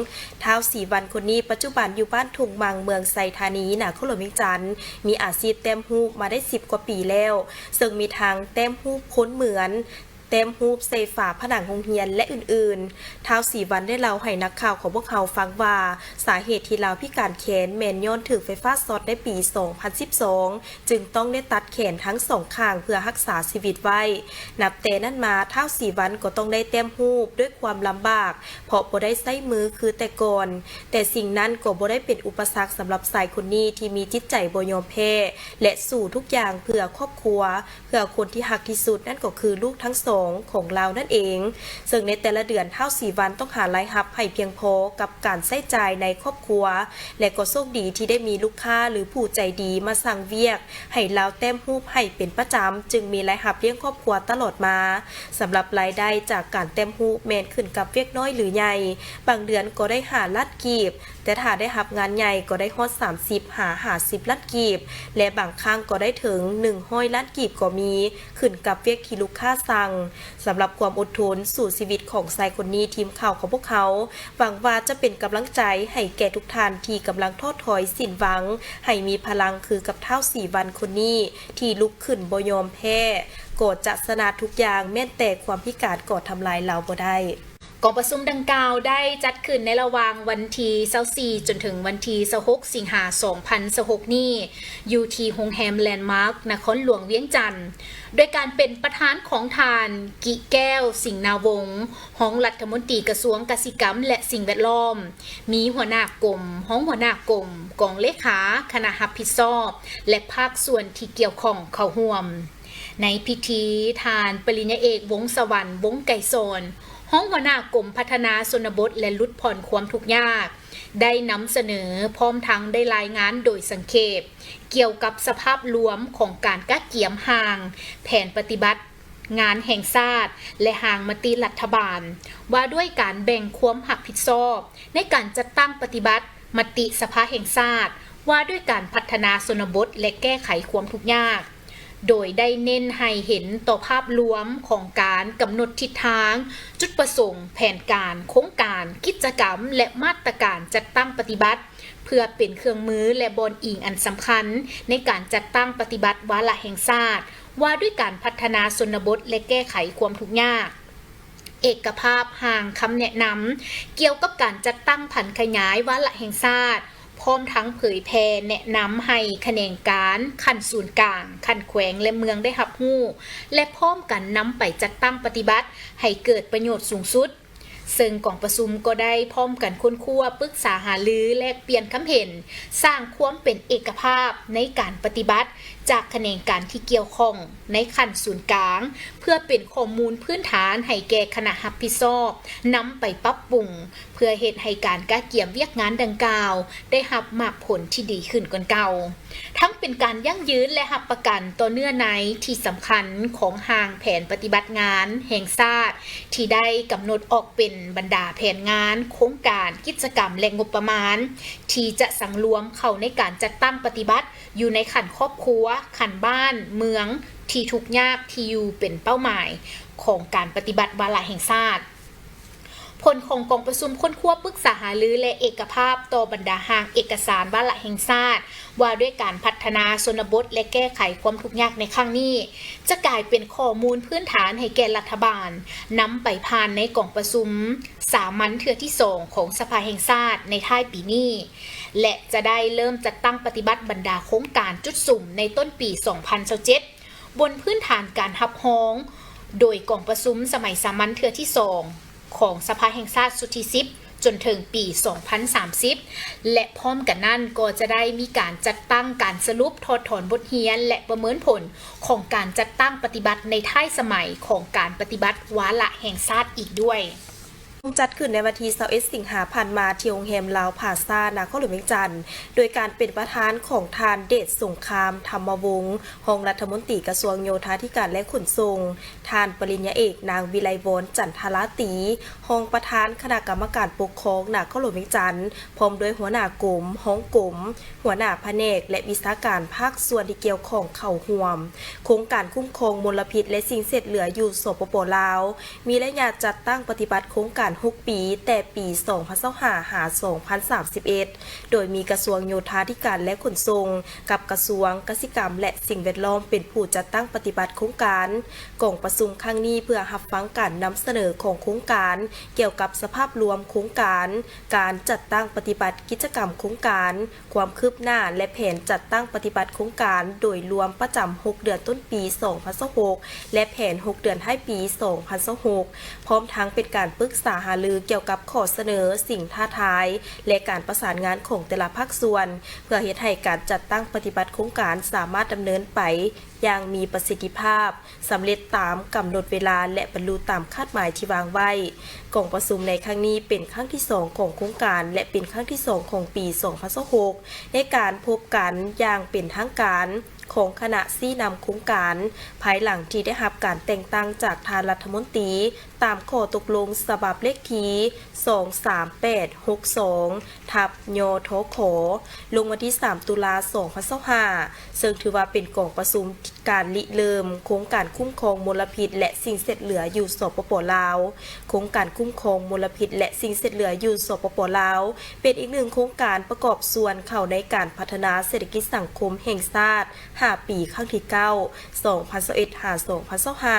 ທ້າວ ສີວັນ ຄົນນີ້ ປັດຈຸບັນຢູ່ບ້ານທົ່ງມັງ ເມືອງໄຊທານີ ນະຄອນຫຼວງວຽງຈັນ, ມີອາຊີບແຕ້ມຮູບມາໄດ້ສິບກວ່າປີແລ້ວ, ເຊິ່ງມີທັງແຕ້ມຮູບຄົນເໝືອນ, ແຕ້ມຮູບໃສ່ຝາຜະໜັງໂຮງຮຽນ ແລະ ອື່ນໆ. ທ້າວ ສີວັນ ໄດ້ເລົ່າໃຫ້ນັກຂ່າວຂອງພວກເຮົາຟັງວ່າ ສາເຫດທີ່ລາວພິການແຂນແມ່ນຍ້ອນຖືກໄຟຟ້າຊັອດໃນປີສອງພັນສິບສອງ ຈຶ່ງຕ້ອງໄດ້ຕັດແຂນທັງສອງຂ້າງເພື່ອຮັກສາຊີວິດໄວ້. ນັບແຕ່ນັ້ນມາ, ທ້າວ ສີວັນ ກໍຕ້ອງໄດ້ແຕ້ມຮູບດ້ວຍຄວາມລຳບາກ ເພາະບໍ່ໄດ້ໃຊ້ມືຄືແຕ່ກ່ອນ, ແຕ່ສິ່ງນັ້ນກໍບໍ່ໄດ້ເປັນອຸປະສັກສຳລັບຊາຍຄົນນີ້ທີ່ມີຈິດໃຈບໍ່ຍອມແພ້ ແລະ ສູ້ທຸກຢ່າງເພື່ອຄອບຄົວ, ເພື່ອຄົນທີ່ຮັກທີ່ສຸດ, ນັ້ນກໍຄືລູກທັງສອງຂອງລາວນັ້ນເອງ. ເຊິ່ງໃນແຕ່ລະເດືອນ, ທ້າວ ສີວັນ ຕ້ອງຫາລາຍຮັບໃຫ້ພຽງພໍກັບການໃຊ້ຈ່າຍໃນຄອບຄົວ ແລະ ກໍໂຊກດີທີ່ໄດ້ມີລູກຄ້າ ຫຼື ຜູ້ໃຈດີມາສັ່ງວຽກໃຫ້ລາວແຕ້ມຮູບໃຫ້ເປັນປະຈຳ, ຈຶ່ງມີລາຍຮັບລ້ຽງຄອບຄົວຕະຫຼອດມາ. ສຳລັບລາຍໄດ້ຈາກການແຕ້ມຮູບແມ່ນຂຶ້ນກັບວຽກນ້ອຍ ຫຼື ໃຫຍ່, ບາງເດືອນກໍໄດ້ຫ້າລ້ານກີບ, ແຕ່ຖ້າໄດ້ຮັບງານໃຫຍ່ກໍໄດ້ຮອດສາມສິບຫາຫ້າສິບລ້ານກີບ ແລະ ບາງຄັ້ງກໍໄດ້ເຖິງໜຶ່ງຮ້ອຍລ້ານກີບກໍມີ, ຂຶ້ນກັບວຽກທີ່ລູກຄ້າສັ່ງ. ສຳລັບຄວາມອົດທົນສູ້ຊີວິດຂອງຊາຍຄົນນີ້, ທີມຂ່າວຂອງພວກເຮົາຫວັງວ່າຈະເປັນກຳລັງໃຈໃຫ້ແກ່ທຸກທ່ານທີ່ກຳລັງທໍ້ຖອຍສິ້ນຫວັງ, ໃຫ້ມີພະລັງຄືກັບທ້າວ ສີວັນ ຄົນນີ້ ທີ່ລຸກຂຶ້ນບໍ່ຍອມແພ້, ກໍຈະຊະນະທຸກຢ່າງ, ແມ່ນແຕ່ຄວາມພິການກໍທຳລາຍລາວບໍ່ໄດ້. ກອງປະຊຸມດັ່ງກ່າວໄດ້ຈັດຂຶ້ນໃນລະຫວ່າງວັນທີຊາວສີ່ ຈົນເຖິງວັນທີຊາວຫົກ ສິງຫາ ສອງພັນຊາວຫົກນີ້ ຢູ່ທີ່ໂຮງແຮມແລນມາກ ນະຄອນຫຼວງວຽງຈັນ, ໂດຍການເປັນປະທານຂອງທ່ານ ກິແກ້ວ ສິງນາວົງ ຮອງລັດຖະມົນຕີກະຊວງກະສິກຳ ແລະ ສິ່ງແວດລ້ອມ, ມີຫົວໜ້າກົມ, ຮອງຫົວໜ້າກົມ, ກອງເລຂາ, ຄະນະຮັບຜິດຊອບ ແລະ ພາກສ່ວນທີ່ກ່ຽວຂ້ອງເຂົ້າຮ່ວມ. ໃນພິທີ, ທ່ານປະລິນຍາເອກ ວົງສະຫວັນ ວົງໄກສອນ ຮອງຫົວໜ້າກົມພັດທະນາຊົນນະບົດ ແລະ ຫຼຸດຜ່ອນຄວາມທຸກຍາກ ໄດ້ນຳສະເໜີ ພ້ອມທັງໄດ້ລາຍງານໂດຍສັງເຂບ ກ່ຽວກັບສະພາບລວມຂອງການກະກຽມຮ່າງແຜນປະຕິບັດງານແຫ່ງຊາດ ແລະ ຮ່າງມະຕິລັດຖະບານ ວ່າດ້ວຍການແບ່ງຄວາມຮັບຜິດຊອບໃນການຈັດຕັ້ງປະຕິບັດມະຕິສະພາແຫ່ງຊາດ ວ່າດ້ວຍການພັດທະນາຊົນນະບົດ ແລະ ແກ້ໄຂຄວາມທຸກຍາກ. ໂດຍໄດ້ເນັ້ນໃຫ້ເຫັນຕໍ່ພາບລວມຂອງການກຳນົດທິດທາງ, ຈຸດປະສົງ, ແຜນການ, ໂຄງການ, ກິດຈະກຳ ແລະ ມາດຕະການຈັດຕັ້ງປະຕິບັດ ເພື່ອເປັນເຄື່ອງມື ແລະ ບ່ອນອີງອັນສຳຄັນໃນການຈັດຕັ້ງປະຕິບັດວາລະແຫ່ງຊາດ ວ່າດ້ວຍການພັດທະນາຊົນນະບົດ ແລະ ແກ້ໄຂຄວາມທຸກຍາກ. ເອກະພາບຮ່າງຄຳແນະນຳກ່ຽວກັບການຈັດຕັ້ງຜັນຂະຫຍາຍວາລະແຫ່ງຊາດ, ພ້ອມທັງເຜີຍແຜ່ແນະນຳໃຫ້ຂະແໜງການຂັ້ນສູນກາງ, ຂັ້ນແຂວງ ແລະ ເມືອງໄດ້ຮັບຮູ້ ແລະ ພ້ອມກັນນຳໄປຈັດຕັ້ງປະຕິບັດໃຫ້ເກີດປະໂຫຍດສູງສຸດ. ເຊິ່ງກອງປະຊຸມກໍໄດ້ພ້ອມກັນຄົ້ນຄວ້າ, ປຶກສາຫາລື, ແລກປ່ຽນຄຳເຫັນ, ສ້າງຄວາມເປັນເອກະພາບໃນການປະຕິບັດຈາກຂະແໜງການທີ່ກ່ຽວຂ້ອງໃນຂັ້ນສູນກາງ ເພື່ອເປັນຂໍ້ມູນພື້ນຖານໃຫ້ແກ່ຄະນະຮັບຜິດຊອບນຳໄປປັບປຸງ ເພື່ອເຮັດໃຫ້ການກະກຽມວຽກງານດັ່ງກ່າວໄດ້ຮັບໝາກຜົນທີ່ດີຂຶ້ນກວ່າເກົ່າ, ທັງເປັນການຢັ້ງຢືນ ແລະ ຮັບປະກັນຕໍ່ເນື້ອໃນທີ່ສຳຄັນຂອງຮ່າງແຜນປະຕິບັດງານແຫ່ງຊາດ ທີ່ໄດ້ກຳນົດອອກເປັນບັນດາແຜນງານ, ໂຄງການ, ກິດຈະກຳ ແລະ ງົບປະມານ ທີ່ຈະສັງລວມເຂົ້າໃນການຈັດຕັ້ງປະຕິບັດຢູ່ໃນຂັ້ນຄອບຄົວ, ຂັ້ນບ້ານ, ເມືອງທີ່ທຸກຍາກທີ່ຢູ່ເປັນເປົ້າໝາຍຂອງການປະຕິບັດວາລະແຫ່ງຊາດ. ຜົນຂອງກອງປະຊຸມຄົ້ນຄວ້າ, ປຶກສາຫາລື ແລະ ເອກະພາບຕໍ່ບັນດາຮ່າງເອກະສານວາລະແຫ່ງຊາດ ວ່າດ້ວຍການພັດທະນາຊົນນະບົດ ແລະ ແກ້ໄຂຄວາມທຸກຍາກໃນຄັ້ງນີ້ ຈະກາຍເປັນຂໍ້ມູນພື້ນຖານໃຫ້ແກ່ລັດຖະບານນຳໄປຜ່ານໃນກອງປະຊຸມສາມັນເທື່ອທີສອງຂອງສະພາແຫ່ງຊາດໃນທ້າຍປີນີ້ ແລະ ຈະໄດ້ເລີ່ມຈັດຕັ້ງປະຕິບັດບັນດາໂຄງການຈຸດສຸມໃນຕົ້ນປີສອງພັນຊາວເຈັດ ບົນພື້ນຖານການຮັບຮອງໂດຍກອງປະຊຸມສະໄໝສາມັນເທື່ອທີສອງຂອງສະພາແຫ່ງຊາດຊຸດທີສິບ ຈົນເຖິງປີສອງພັນສາມສິບ ແລະ ພ້ອມກັນນັ້ນກໍຈະໄດ້ມີການຈັດຕັ້ງການສະຫຼຸບ, ຖອດຖອນບົດຮຽນ ແລະ ປະເມີນຜົນຂອງການຈັດຕັ້ງປະຕິບັດໃນທ້າຍສະໄໝຂອງການປະຕິບັດວາລະແຫ່ງຊາດອີກດ້ວຍ. ຈັດຂຶ້ນໃນວັນທີຊາວເອັດ ສິງຫາຜ່ານມາ ທີ່ໂຮງແຮມລາວພາຊາ ນະຄອນຫຼວງວຽງຈັນ ໂດຍການເປັນປະທານຂອງທ່ານ ເດດສົງຄາມ ທຳມະວົງ ຮອງລັດຖະມົນຕີກະຊວງໂຍທາທິການ ແລະ ຂົນສົ່ງ, ທ່ານປະລິນຍາເອກ ນາງ ວິໄລວອນ ຈັນທະລາຕີ ຮອງປະທານຄະນະກຳມະການປົກຄອງນະຄອນຫຼວງວຽງຈັນ, ພ້ອມດ້ວຍຫົວໜ້າກົມ, ຮອງກົມ, ຫົວໜ້າພະແນກ ແລະ ວິຊາການພາກສ່ວນທີ່ກ່ຽວຂ້ອງເຂົ້າຮ່ວມ. ໂຄງການຄຸ້ມຄອງມົນລະພິດ ແລະ ສິ່ງເສດເຫຼືອຢູ່ ສປປ ລາວ ມີໄລຍະຈັດຕັ້ງປະຕິບັດໂຄງການຫົກປີ, ແຕ່ປີສອງພັນຊາວຫ້າ ຫາ ສອງພັນສາມສິບເອັດ ໂດຍມີກະຊວງໂຍທາທິການ ແລະ ຂົນສົ່ງ ກັບກະຊວງກະສິກຳ ແລະ ສິ່ງແວດລ້ອມ ເປັນຜູ້ຈັດຕັ້ງປະຕິບັດໂຄງການ. ກອງປະຊຸມຄັ້ງນີ້ເພື່ອຮັບຟັງການນຳສະເໜີຂອງໂຄງການ ກ່ຽວກັບສະພາບລວມໂຄງການ, ການຈັດຕັ້ງປະຕິບັດກິດຈະກຳໂຄງການ, ຄວາມຄືບໜ້າ ແລະ ແຜນຈັດຕັ້ງປະຕິບັດໂຄງການໂດຍລວມປະຈຳຫົກເດືອນຕົ້ນປີສອງພັນຊາວຫົກ ແລະ ແຜນຫົກເດືອນທ້າຍປີສອງພັນຊາວຫົກ ພ້ອມທັງເປັນການປຶກສາຫາລືກ່ຽວກັບຂໍ້ສະເໜີ, ສິ່ງທ້າທາຍ ແລະ ການປະສານງານຂອງແຕ່ລະພາກສ່ວນ ເພື່ອເຮັດໃຫ້ການຈັດຕັ້ງປະຕິບັດໂຄງການສາມາດດຳເນີນໄປຢ່າງມີປະສິດທິພາບ, ສຳເລັດຕາມກຳນົດເວລາ ແລະ ບັນລຸຕາມຄາດໝາຍທີ່ວາງໄວ້. ກອງປະຊຸມໃນຄັ້ງນີ້ເປັນຄັ້ງທີສອງຂອງໂຄງການ ແລະ ເປັນຄັ້ງທີສອງຂອງປີສອງພັນຊາວຫົກ ໃນການພົບກັນຢ່າງເປັນທາງການຂອງຄະນະຊີ້ນຳໂຄງການ ພາຍຫຼັງທີ່ໄດ້ຮັບການແຕ່ງຕັ້ງຈາກທ່ານລັດຖະມົນຕີ ຕາມຂໍ້ຕົກລົງສະບັບເລກທີສອງສາມແປດຫົກສອງ ທັບ ຍທຂ ລົງວັນທີສາມ ຕຸລາ ສອງພັນຊາວຫ້າ ເຊິ່ງຖືວ່າເປັນກອງປະຊຸມການລິເລີ່ມໂຄງການຄຸ້ມຄອງມົນລະພິດ ແລະ ສິ່ງເສດເຫຼືອຢູ່ ສປປ ລາວ. ໂຄງການຄຸ້ມຄອງມົນລະພິດ ແລະ ສິ່ງເສດເຫຼືອຢູ່ ສປປ ລາວ ເປັນອີກໜຶ່ງໂຄງການປະກອບສ່ວນເຂົ້າໃນການພັດທະນາເສດຖະກິດສັງຄົມແຫ່ງຊາດ ຫ້າປີ ຄັ້ງທີເກົ້າ ສອງພັນຊາວເອັດ ຫາ ສອງພັນຊາວຫ້າ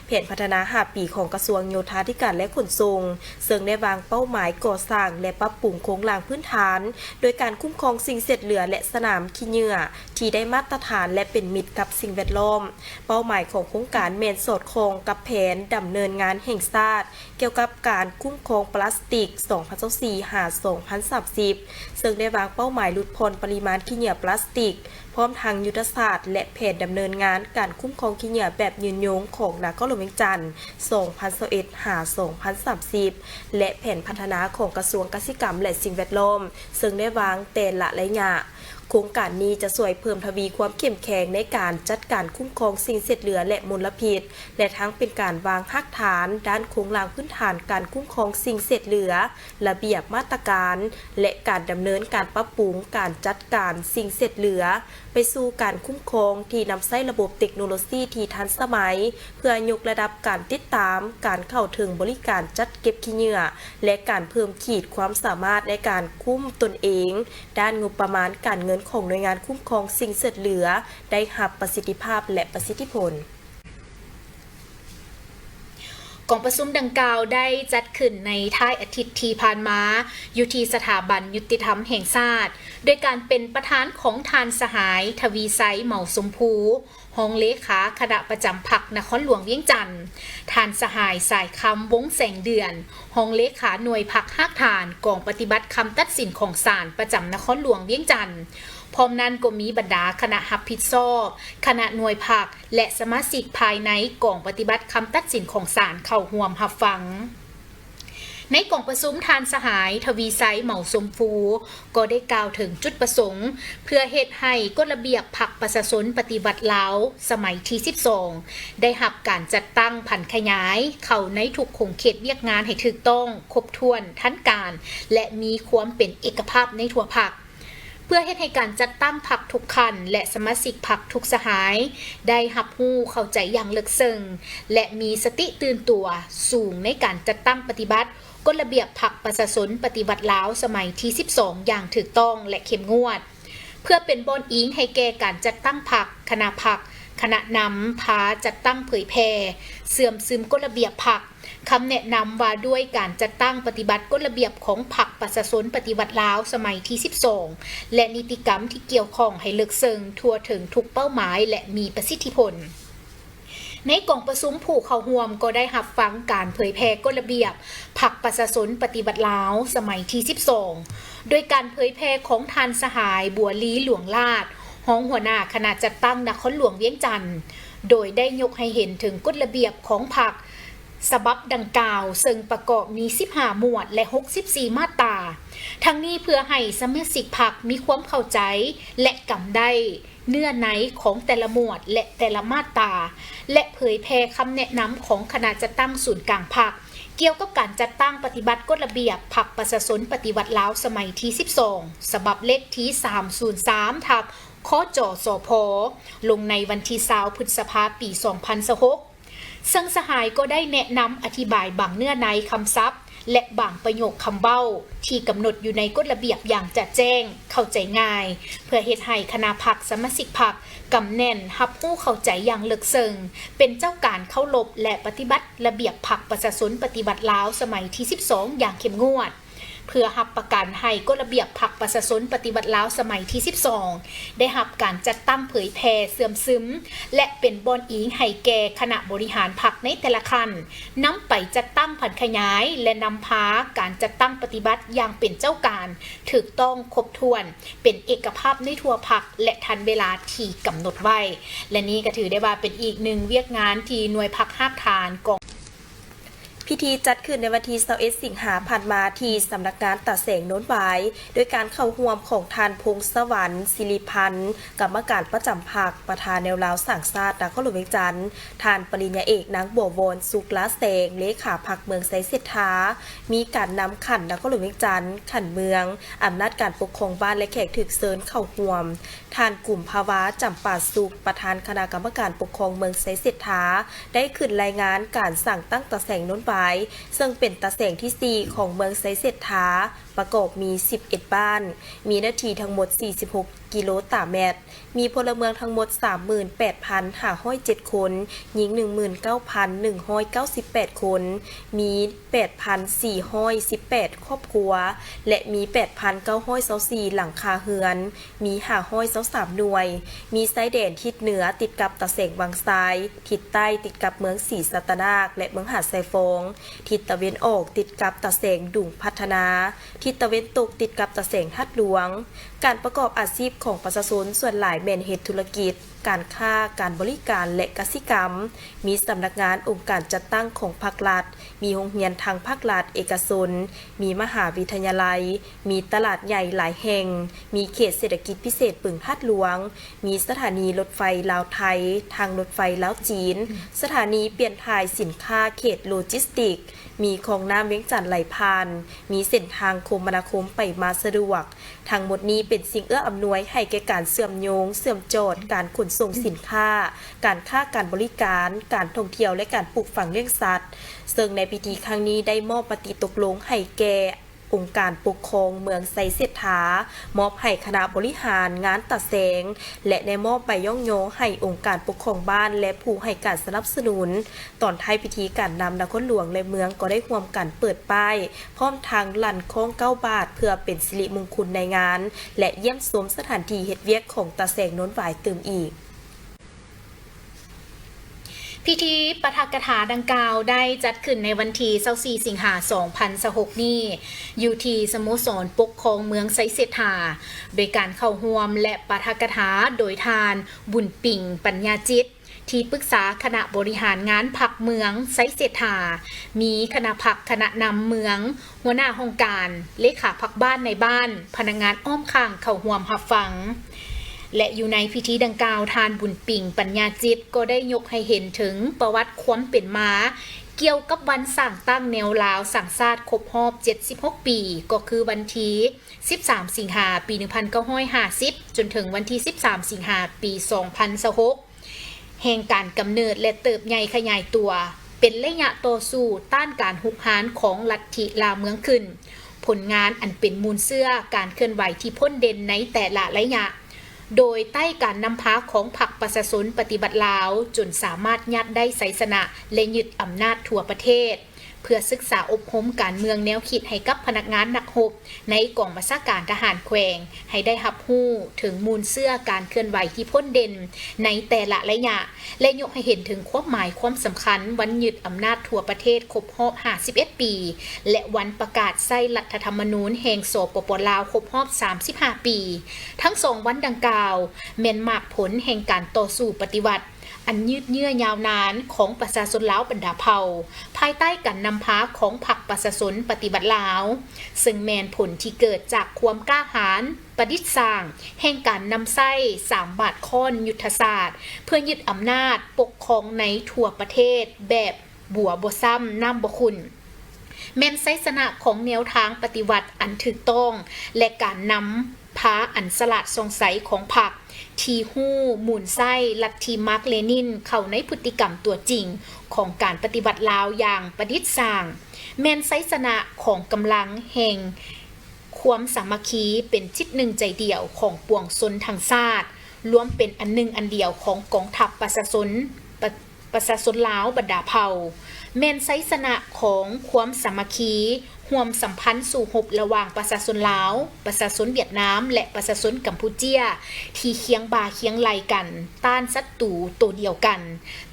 ແຜນພັດທະນາຫ້າປີຂອງກະຊວງໂຍທາທິການ ແລະ ຂົນສົ່ງ ເຊິ່ງໄດ້ວາງເປົ້າໝາຍກໍ່ສ້າງ ແລະ ປັບປຸງໂຄງລ່າງພື້ນຖານ ໂດຍການຄຸ້ມຄອງສິ່ງເສດເຫຼືອ ແລະ ສະໜາມຂີ້ເຫຍື້ອທີ່ໄດ້ມາດຕະຖານ ແລະ ເປັນມິດກັບສິ່ງແວດລ້ອມ. ເປົ້າໝາຍຂອງໂຄງການແມ່ນສອດຄ່ອງກັບແຜນດຳເນີນງານແຫ່ງຊາດ ກ່ຽວກັບການຄຸ້ມຄອງປລາສຕິກ ສອງພັນຊາວສີ່ ຫາ ສອງພັນສາມສິບ ເຊິ່ງໄດ້ວາງເປົ້າໝາຍຫຼຸດຜ່ອນປະລິມານຂີ້ເຫຍື້ອປລາສຕິກ, ພ້ອມທັງຍຸດທະສາດ ແລະ ແຜນດຳເນີນງານການຄຸ້ມຄອງຂີ້ເຫຍື້ອແບບຍືນຍົງຂອງນະຄອນຫຼວງວຽງຈັນ ສອງພັນຊາວເອັດ ຫາ ສອງພັນສາມສິບ ແລະ ແຜນພັດທະນາຂອງກະຊວງກະສິກຳ ແລະ ສິ່ງແວດລ້ອມ ເຊິ່ງໄດ້ວາງແຕ່ລະໄລຍະ. ໂຄງການນີ້ຈະຊ່ວຍເພີ່ມທະວີຄວາມເຂັ້ມແຂງໃນການຈັດການຄຸ້ມຄອງສິ່ງເສດເຫຼືອ ແລະ ມົນລະພິດ ແລະ ທັງເປັນການວາງຮາກຖານດ້ານໂຄງລ່າງພື້ນຖານການຄຸ້ມຄອງສິ່ງເສດເຫຼືອ, ລະບຽບ, ມາດຕະການ ແລະ ການດຳເນີນການປັບປຸງການຈັດການສິ່ງເສດເຫຼືອ ໄປສູ່ການຄຸ້ມຄອງທີ່ນຳໃຊ້ລະບົບເຕັກໂນໂລຊີທີ່ທັນສະໄໝ ເພື່ອຍົກລະດັບການຕິດຕາມການເຂົ້າເຖິງບໍລິການຈັດເກັບຂີ້ເຫຍື້ອ ແລະ ການເພີ່ມຂີດຄວາມສາມາດໃນການຄຸ້ມຕົນເອງ ດ້ານງົບປະມານການເງິນຂອງໜ່ວຍງານຄຸ້ມຄອງສິ່ງເສດເຫຼືອໄດ້ຮັບປະສິດທິພາບ ແລະ ປະສິດທິຜົນ. ກອງປະຊຸມດັ່ງກ່າວໄດ້ຈັດຂຶ້ນໃນທ້າຍອາທິດທີ່ຜ່ານມາ ຢູ່ທີ່ສະຖາບັນຍຸຕິທຳແຫ່ງຊາດ ໂດຍການເປັນປະທານຂອງທ່ານສະຫາຍ ທະວີໄຊ ເໝົາຊົມພູ ຮອງເລຂາຄະນະປະຈຳພັກນະຄອນຫຼວງວຽງຈັນ, ທ່ານສະຫາຍ ສາຍຄຳ ວົງແສງເດືອນ ຮອງເລຂາໜ່ວຍພັກຮາກຖານກອງປະຕິບັດຄຳຕັດສິນຂອງສານປະຈຳນະຄອນຫຼວງວຽງຈັນ. ພ້ອມນັ້ນກໍມີບັນດາຄະນະຮັບຜິດຊອບ, ຄະນະໜ່ວຍພັກ ແລະ ສະມາຊິກພາຍໃນກອງປະຕິບັດຄຳຕັດສິນຂອງສານເຂົ້າຮ່ວມຮັບຟັງ. ໃນກອງປະຊຸມ, ທ່ານສະຫາຍ ທະວີໄຊ ເໝົາຊົມພູ ກໍໄດ້ກ່າວເຖິງຈຸດປະສົງ ເພື່ອເຮັດໃຫ້ກົດລະບຽບພັກປະຊາຊົນປະຕິວັດລາວ ສະໄໝທີສິບສອງ ໄດ້ຮັບການຈັດຕັ້ງຜັນຂະຫຍາຍເຂົ້າໃນທຸກຂົງເຂດວຽກງານໃຫ້ຖືກຕ້ອງ, ຄົບຖ້ວນ, ທັນການ ແລະ ມີຄວາມເປັນເອກະພາບໃນທົ່ວພັກ. ເພື່ອເຮັດໃຫ້ການຈັດຕັ້ງພັກທຸກຂັ້ນ ແລະ ສະມາຊິກພັກທຸກສະຫາຍ ໄດ້ຮັບຮູ້ເຂົ້າໃຈຢ່າງເລິກເຊິ່ງ ແລະ ມີສະຕິຕື່ນຕົວສູງໃນການຈັດຕັ້ງປະຕິບັດກົດລະບຽບພັກປະຊາຊົນປະຕິວັດລາວ ສະໄໝທີສິບສອງ ຢ່າງຖືກຕ້ອງ ແລະ ເຂັ້ມງວດ ເພື່ອເປັນບ່ອນອີງໃຫ້ແກ່ການຈັດຕັ້ງພັກ, ຄະນະພັກ, ຄະນະນຳພາຈັດຕັ້ງເຜີຍແຜ່, ເຊື່ອມຊຶມກົດລະບຽບພັກ, ຄຳແນະນຳວ່າດ້ວຍການຈັດຕັ້ງປະຕິບັດກົດລະບຽບຂອງພັກປະຊາຊົນປະຕິວັດລາວ ສະໄໝທີສິບສອງ ແລະ ນິຕິກຳທີ່ກ່ຽວຂ້ອງໃຫ້ເລິກເຊິ່ງ, ທົ່ວເຖິງທຸກເປົ້າໝາຍ ແລະ ມີປະສິດທິຜົນ. ໃນກອງປະຊຸມ, ຜູ້ເຂົ້າຮ່ວມກໍໄດ້ຮັບຟັງການເຜີຍແຜ່ກົດລະບຽບພັກປະຊາຊົນປະຕິວັດລາວ ສະໄໝທີສິບສອງ ໂດຍການເຜີຍແຜ່ຂອງທ່ານສະຫາຍ ບົວລີ ຫຼວງລາດ ຮອງຫົວໜ້າຄະນະຈັດຕັ້ງນະຄອນຫຼວງວຽງຈັນ, ໂດຍໄດ້ຍົກໃຫ້ເຫັນເຖິງກົດລະບຽບຂອງພັກ ສະບັບດັ່ງກ່າວ ເຊິ່ງປະກອບມີສິບຫ້າໝວດ ແລະ ຫົກສິບສີ່ມາດຕາ. ທັງນີ້ເພື່ອໃຫ້ສະມາຊິກພັກມີຄວາມເຂົ້າໃຈ ແລະ ກຳໄດ້ເນື້ອໃນຂອງແຕ່ລະໝວດ ແລະ ແຕ່ລະມາດຕາ ແລະ ເຜີຍແຜ່ຄຳແນະນຳຂອງຄະນະຈັດຕັ້ງສູນກາງພັກ ກ່ຽວກັບການຈັດຕັ້ງປະຕິບັດກົດລະບຽບພັກປະຊາຊົນປະຕິວັດລາວສະໄໝທີສິບສອງ ສະບັບເລກທີສາມສູນສາມ ທັບ ຄຈສພ ລົງໃນວັນທີຊາວ ພຶດສະພາ ປີສອງພັນຊາວຫົກ ເຊິ່ງສະຫາຍກໍໄດ້ແນະນຳອະທິບາຍບາງເນື້ອໃນຄຳສັບ ແລະ ບາງປະໂຫຍກຄຳເວົ້າທີ່ກຳນົດຢູ່ໃນກົດລະບຽບຢ່າງຈະແຈ້ງ, ເຂົ້າໃຈງ່າຍ, ເພື່ອເຮັດໃຫ້ຄະນະພັກ, ສະມາຊິກພັກ ກຳແໜ້ນ, ຮັບຮູ້ເຂົ້າໃຈຢ່າງເລິກເຊິ່ງ, ເປັນເຈົ້າການເຄົາລົບ ແລະ ປະຕິບັດລະບຽບພັກປະຊາຊົນປະຕິວັດລາວສະໄໝທີສິບສອງ ຢ່າງເຂັ້ມງວດ. ເພື່ອຮັບປະກັນໃຫ້ກົດລະບຽບພັກປະຊາຊົນປະຕິວັດລາວສະໄໝທີສິບສອງ ໄດ້ຮັບການຈັດຕັ້ງເຜີຍແຜ່ເຊື່ອມຊຶມ ແລະ ເປັນບ່ອນອີງໃຫ້ແກ່ຄະນະບໍລິຫານພັກໃນແຕ່ລະຂັ້ນ, ນຳໄປຈັດຕັ້ງຜັນຂະຫຍາຍ ແລະ ນຳພາການຈັດຕັ້ງປະຕິບັດຢ່າງເປັນເຈົ້າການ, ຖືກຕ້ອງ, ຄົບຖ້ວນ, ເປັນເອກະພາບໃນທົ່ວພັກ ແລະ ທັນເວລາທີ່ກຳນົດໄວ້. ແລະ ນີ້ກໍຖືໄດ້ວ່າເປັນອີກໜຶ່ງວຽກງານທີ່ໜ່ວຍພັກຮາກຖານກອງ ພິທີຈັດຂຶ້ນໃນວັນທີຊາວເອັດ ສິງຫາຜ່ານມາ ທີ່ສຳນັກງານຕາແສງໂນນຫວາຍ ໂດຍການເຂົ້າຮ່ວມຂອງທ່ານ ພົງສະຫວັນ ສິລິພັນ ກຳມະການປະຈຳພັກ, ປະທານແນວລາວສ້າງຊາດນະຄອນຫຼວງວຽງຈັນ, ທ່ານປະລິນຍາເອກ ນາງ ບົວວອນ ສຸກລາແສງ ເລຂາພັກເມືອງໄຊເສດຖາ, ມີການນຳຂັ້ນນະຄອນຫຼວງວຽງຈັນ, ຂັ້ນເມືອງ, ອຳນາດການປົກຄອງບ້ານ ແລະ ແຂກຖືກເຊີນເຂົ້າຮ່ວມ. ທ່ານ ກຸມພາວາ ຈຳປາສຸກ ປະທານຄະນະກຳມະການປົກຄອງເມືອງໄຊເສດຖາ ໄດ້ຂຶ້ນລາຍງານການສ້າງຕັ້ງຕາແສງໂນນຫວາຍ ເຊິ່ງເປັນຕາແສງທີສີ່ຂອງເມືອງໄຊເສດຖາ, ປະກອບມີສິບເອັດບ້ານ, ມີເນື້ອທີ່ທັງໝົດສີ່ສິບຫົກກິໂລຕາແມັດ, ມີພົນລະເມືອງທັງໝົດສາມໝື່ນແປດພັນຫ້າຮ້ອຍເຈັດຄົນ, ຍິງໜຶ່ງໝື່ນເກົ້າພັນໜຶ່ງຮ້ອຍເກົ້າສິບແປດຄົນ, ມີແປດພັນສີ່ຮ້ອຍສິບແປດຄອບຄົວ ແລະ ມີແປດພັນເກົ້າຮ້ອຍຊາວສີ່ຫຼັງຄາເຮືອນ, ມີຫ້າຮ້ອຍຊາວສາມໜ່ວຍ, ມີຊາຍແດນທິດເໜືອຕິດກັບຕາແສງວັງຊາຍ, ທິດໃຕ້ຕິດກັບເມືອງສີສັດຕະນາກ ແລະ ເມືອງຫາດຊາຍຟອງ, ທິດຕາເວັນອອກຕິດກັບຕາແສງດຸງພັດທະນາ, ທິດຕາເວັນຕົກຕິດກັບຕາແສງທາດຫຼວງ. ການປະກອບອາຊີບຂອງປະຊາຊົນສ່ວນຫຼາຍແມ່ນເຮັດທຸລະກິດ, ການຄ້າ, ການບໍລິການ ແລະ ກະສິກຳ. ມີສຳນັກງານອົງການຈັດຕັ້ງຂອງພາກລັດ, ມີໂຮງຮຽນທັງພາກລັດ, ເອກະຊົນ, ມີມະຫາວິທະຍາໄລ, ມີຕະຫຼາດໃຫຍ່ຫຼາຍແຫ່ງ, ມີເຂດເສດຖະກິດພິເສດບຶງທາດຫຼວງ, ມີສະຖານີລົດໄຟລາວ-ໄທ, ທາງລົດໄຟລາວ-ຈີນ, ສະຖານີປ່ຽນຖ່າຍສິນຄ້າເຂດໂລຈິສຕິກ, ມີຄອງນ້ຳວຽງຈັນໄຫຼຜ່ານ, ມີເສັ້ນທາງຄົມມະນາຄົມໄປມາສະດວກ. ທັງໝົດນີ້ເປັນສິ່ງເອື້ອອຳນວຍໃຫ້ແກ່ການເຊື່ອມໂຍງ, ເຊື່ອມຈອດ, ການຂົນສົ່ງສິນຄ້າ, ການຄ້າການບໍລິການ, ການທ່ອງທ່ຽວ ແລະ ການປູກຝັງລ້ຽງສັດ, ເຊິ່ງໃນພິທີຄັ້ງນີ້ໄດ້ມອບມະຕິຕົກລົງໃຫ້ແກ່ອົງການປົກຄອງເມືອງໄຊເສດຖາ, ມອບໃຫ້ຄະນະບໍລິຫານງານຕາແສງ ແລະ ໄດ້ມອບໃບຍ້ອງຍໍໃຫ້ອົງການປົກຄອງບ້ານ ແລະ ຜູ້ໃຫ້ການສະໜັບສະໜູນ. ຕອນທ້າຍພິທີ, ການນຳນະຄອນຫຼວງ ແລະ ເມືອງກໍໄດ້ຮ່ວມກັນເປີດປ້າຍ ພ້ອມທັງລັ່ນຄ້ອງເກົ້າບາດ ເພື່ອເປັນສິລິມຸງຄຸນໃນງານ ແລະ ຢ້ຽມຊົມສະຖານທີ່ເຮັດວຽກຂອງຕາແສງໂນນຫວາຍຕື່ມອີກ. ພິທີປາຖະກະຖາດັ່ງກ່າວໄດ້ຈັດຂຶ້ນໃນວັນທີຊາວສີ່ ສິງຫາ ສອງພັນຊາວຫົກນີ້ ຢູ່ທີ່ສະໂມສອນປົກຄອງເມືອງໄຊເສດຖາ, ໂດຍການເຂົ້າຮ່ວມ ແລະ ປາຖະກະຖາໂດຍທ່ານ ບຸນປິງ ປັນຍາຈິດ ທີ່ປຶກສາຄະນະບໍລິຫານງານພັກເມືອງໄຊເສດຖາ, ມີຄະນະພັກຄະນະນຳເມືອງ, ຫົວໜ້າຫ້ອງການ, ເລຂາພັກບ້ານນາຍບ້ານ, ພະນັກງານອ້ອມຂ້າງເຂົ້າຮ່ວມຮັບຟັງ. ແລະ ຢູ່ໃນພິທີດັ່ງກ່າວ, ທ່ານ ບຸນປິງ ປັນຍາຈິດ ກໍໄດ້ຍົກໃຫ້ເຫັນເຖິງປະຫວັດຄວາມເປັນມາ ກ່ຽວກັບວັນສ້າງຕັ້ງແນວລາວສ້າງຊາດຄົບຮອບເຈັດສິບຫົກປີ, ກໍຄືວັນທີ ສິບສາມ ສິງຫາ ປີໜຶ່ງພັນເກົ້າຮ້ອຍຫ້າສິບ ຈົນເຖິງວັນທີ ສິບສາມ ສິງຫາ ປີສອງພັນຊາວຫົກ ແຫ່ງການກຳເນີດ ແລະ ເຕີບໃຫຍ່ຂະຫຍາຍຕົວ ເປັນໄລຍະຕໍ່ສູ້ຕ້ານການຮຸກຮານຂອງລັດທິລ່າເມືອງຂຶ້ນ, ຜົນງານອັນເປັນມູນເຊື້ອການເຄື່ອນໄຫວທີ່ພົ້ນເດັ່ນໃນແຕ່ລະໄລຍະ, ໂດຍໃຕ້ການນຳພາຂອງພັກປະຊາຊົນປະຕິວັດລາວ, ຈົນສາມາດຍາດໄດ້ໄຊຊະນະ ແລະ ຍຶດອຳນາດທົ່ວປະເທດ. ເພື່ອສຶກສາອົບຮົມການເມືອງແນວຄິດໃຫ້ກັບພະນັກງານນັກຮົບໃນກອງບັນຊາການທະຫານແຂວງ ໃຫ້ໄດ້ຮັບຮູ້ເຖິງມູນເຊື້ອການເຄື່ອນໄຫວທີ່ພົ້ນເດັ່ນໃນແຕ່ລະໄລຍະ ແລະ ຍົກໃຫ້ເຫັນເຖິງຄວາມໝາຍຄວາມສຳຄັນວັນຍຶດອຳນາດທົ່ວປະເທດຄົບຮອບຫ້າສິບເອັດປີ ແລະ ວັນປະກາດໃຊ້ລັດຖະທຳມະນູນແຫ່ງ ສປປ ລາວ ຄົບຮອບສາມສິບຫ້າປີ. ທັງສອງວັນດັ່ງກ່າວ ແມ່ນໝາກຜົນແຫ່ງການຕໍ່ສູ້ປະຕິວັດ ອັນຍືດເຍື້ອຍາວນານຂອງປະຊາຊົນລາວບັນດາເຜົ່າ ພາຍໃຕ້ການນຳພາຂອງພັກປະຊາຊົນປະຕິວັດລາວ, ເຊິ່ງແມ່ນຜົນທີ່ເກີດຈາກຄວາມກ້າຫານ ປະດິດສ້າງແຫ່ງການນຳໃຊ້ສາມບາດຄ້ອນຍຸດທະສາດ ເພື່ອຍຶດອຳນາດປົກຄອງໃນທົ່ວປະເທດແບບບົວບໍ່ຊ້ຳນ້ຳບໍ່ຂຸ້ນ. ແມ່ນໄຊຊະນະຂອງແນວທາງປະຕິວັດອັນຖືກຕ້ອງ ແລະ ການນຳພາອັນສະຫຼາດສ່ອງໃສຂອງພັກ ທີ່ຮູ້ມູນໄສ້ລັດທິມາກເລນິນເຂົ້າໃນພຶດຕິກຳຕົວຈິງຂອງການປະຕິວັດລາວຢ່າງປະດິດສ້າງ, ແມ່ນໄຊຊະນະຂອງກຳລັງແຫ່ງຄວາມສາມັກຄີເປັນຈິດໜຶ່ງໃຈດຽວຂອງປວງຊົນທັງຊາດ, ລວມເປັນອັນໜຶ່ງອັນດຽວຂອງກອງທັບປະຊາຊົນ ປະ ປະຊາຊົນລາວບັນດາເຜົ່າ, ແມ່ນໄຊຊະນະຂອງຄວາມສາມັກຄີ, ຮ່ວມສຳພັນສູ້ຮົບລະຫວ່າງປະຊາຊົນລາວ, ປະຊາຊົນຫວຽດນາມ ແລະ ປະຊາຊົນກຳປູເຈຍ ທີ່ຄຽງບ່າຄຽງໄຫຼ່ກັນຕ້ານສັດຕູໂຕດຽວກັນ,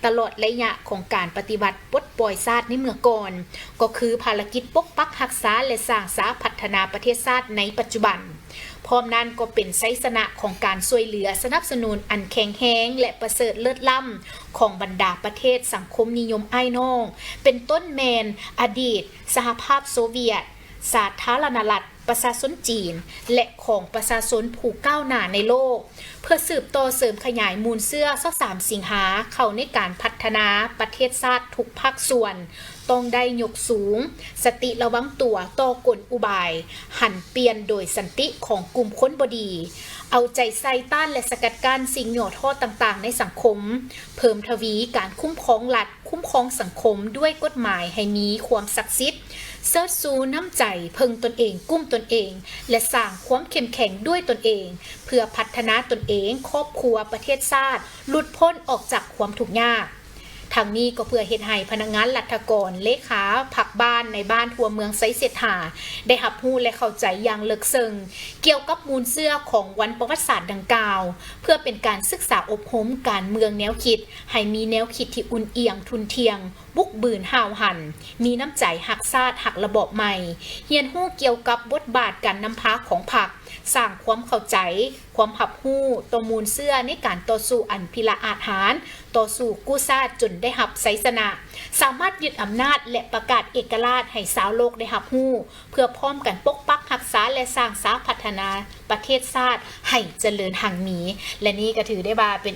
ຕະຫຼອດໄລຍະຂອງການປະຕິວັດປົດປ່ອຍຊາດໃນເມື່ອກ່ອນ, ກໍຄືພາລະກິດປົກປັກຮັກສາ ແລະ ສ້າງສາພັດທະນາປະເທດຊາດໃນປັດຈຸບັນ. ພ້ອມນັ້ນກໍເປັນໄຊຊະນະຂອງການຊ່ວຍເຫຼືອສະໜັບສະໜູນອັນແຂງແຮງ ແລະ ປະເສີດເລີດລ້ຳຂອງບັນດາປະເທດສັງຄົມນິຍົມອ້າຍນ້ອງ, ເປັນຕົ້ນແມ່ນອະດີດສະຫະພາບໂຊວຽດ, ສາທາລະນະລັດປະຊາຊົນຈີນ ແລະ ຂອງປະຊາຊົນຜູ້ກ້າວໜ້າໃນໂລກ. ເພື່ອສືບຕໍ່ເສີມຂະຫຍາຍມູນເຊື້ອຊາວສາມສິງຫາເຂົ້າໃນການພັດທະນາປະເທດຊາດທຸກພາກສ່ວນ, ຕ້ອງໄດ້ຍົກສູງສະຕິລະວັງຕົວຕໍ່ກົນອຸບາຍຫັນປ່ຽນໂດຍສັນຕິຂອງກຸ່ມຄົນບໍ່ດີ, ເອົາໃຈໃສ່ຕ້ານ ແລະ ສະກັດກັ້ນສິ່ງຫຍໍ້ທໍ້ຕ່າງໆໃນສັງຄົມ, ເພີ່ມທະວີການຄຸ້ມຄອງລັດ, ຄຸ້ມຄອງສັງຄົມດ້ວຍກົດໝາຍໃຫ້ມີຄວາມສັກສິດ, ເຊີດຊູນ້ຳໃຈເພິ່ງຕົນເອງ, ກຸ້ມຕົນເອງ ແລະ ສ້າງຄວາມເຂັ້ມແຂງດ້ວຍຕົນເອງ, ເພື່ອພັດທະນາຕົນເອງ, ຄອບຄົວ, ປະເທດຊາດ ຫຼຸດພົ້ນອອກຈາກຄວາມທຸກຍາກ. ທັງນີ້ກໍເພື່ອເຮັດໃຫ້ພະນັກງານລັດຖະກອນ, ເລຂາພັກບ້ານໃນບ້ານທົ່ວເມືອງໄຊເສດຖາ ໄດ້ຮັບຮູ້ ແລະ ເຂົ້າໃຈຢ່າງເລິກເຊິ່ງກ່ຽວກັບມູນເຊື້ອຂອງວັນປະຫວັດສາດດັ່ງກ່າວ, ເພື່ອເປັນການສຶກສາອົບຮົມການເມືອງແນວຄິດ ໃຫ້ມີແນວຄິດທີ່ອຸ່ນອຽມ, ທຸ່ນທ່ຽງ, ບຸກບືນ, ຫ້າວຫັນ, ມີນ້ຳໃຈຮັກຊາດ, ຮັກລະບອບໃໝ່, ຮຽນຮູ້ກ່ຽວກັບບົດບາດການນຳພາຂອງພັກ, ສ້າງຄວາມເຂົ້າໃຈ, ຄວາມຮັບຮູ້ຕໍ່ມູນເຊື້ອໃນການຕໍ່ສູ້ອັນພິລະອາດຫານ, ຕໍ່ສູ້ກູ້ຊາດຈົນໄດ້ຮັບໄຊຊະນະ, ສາມາດຍຶດອຳນາດ ແລະ ປະກາດເອກະລາດໃຫ້ຊາວໂລກໄດ້ຮັບຮູ້, ເພື່ອພ້ອມກັນປົກປັກຮັກສາ ແລະ ສ້າງສາພັດທະນາປະເທດຊາດໃຫ້ຈະເລີນຮັ່ງມີ. ແລະ ນີ້ກໍຖືໄດ້ວ່າເປັນ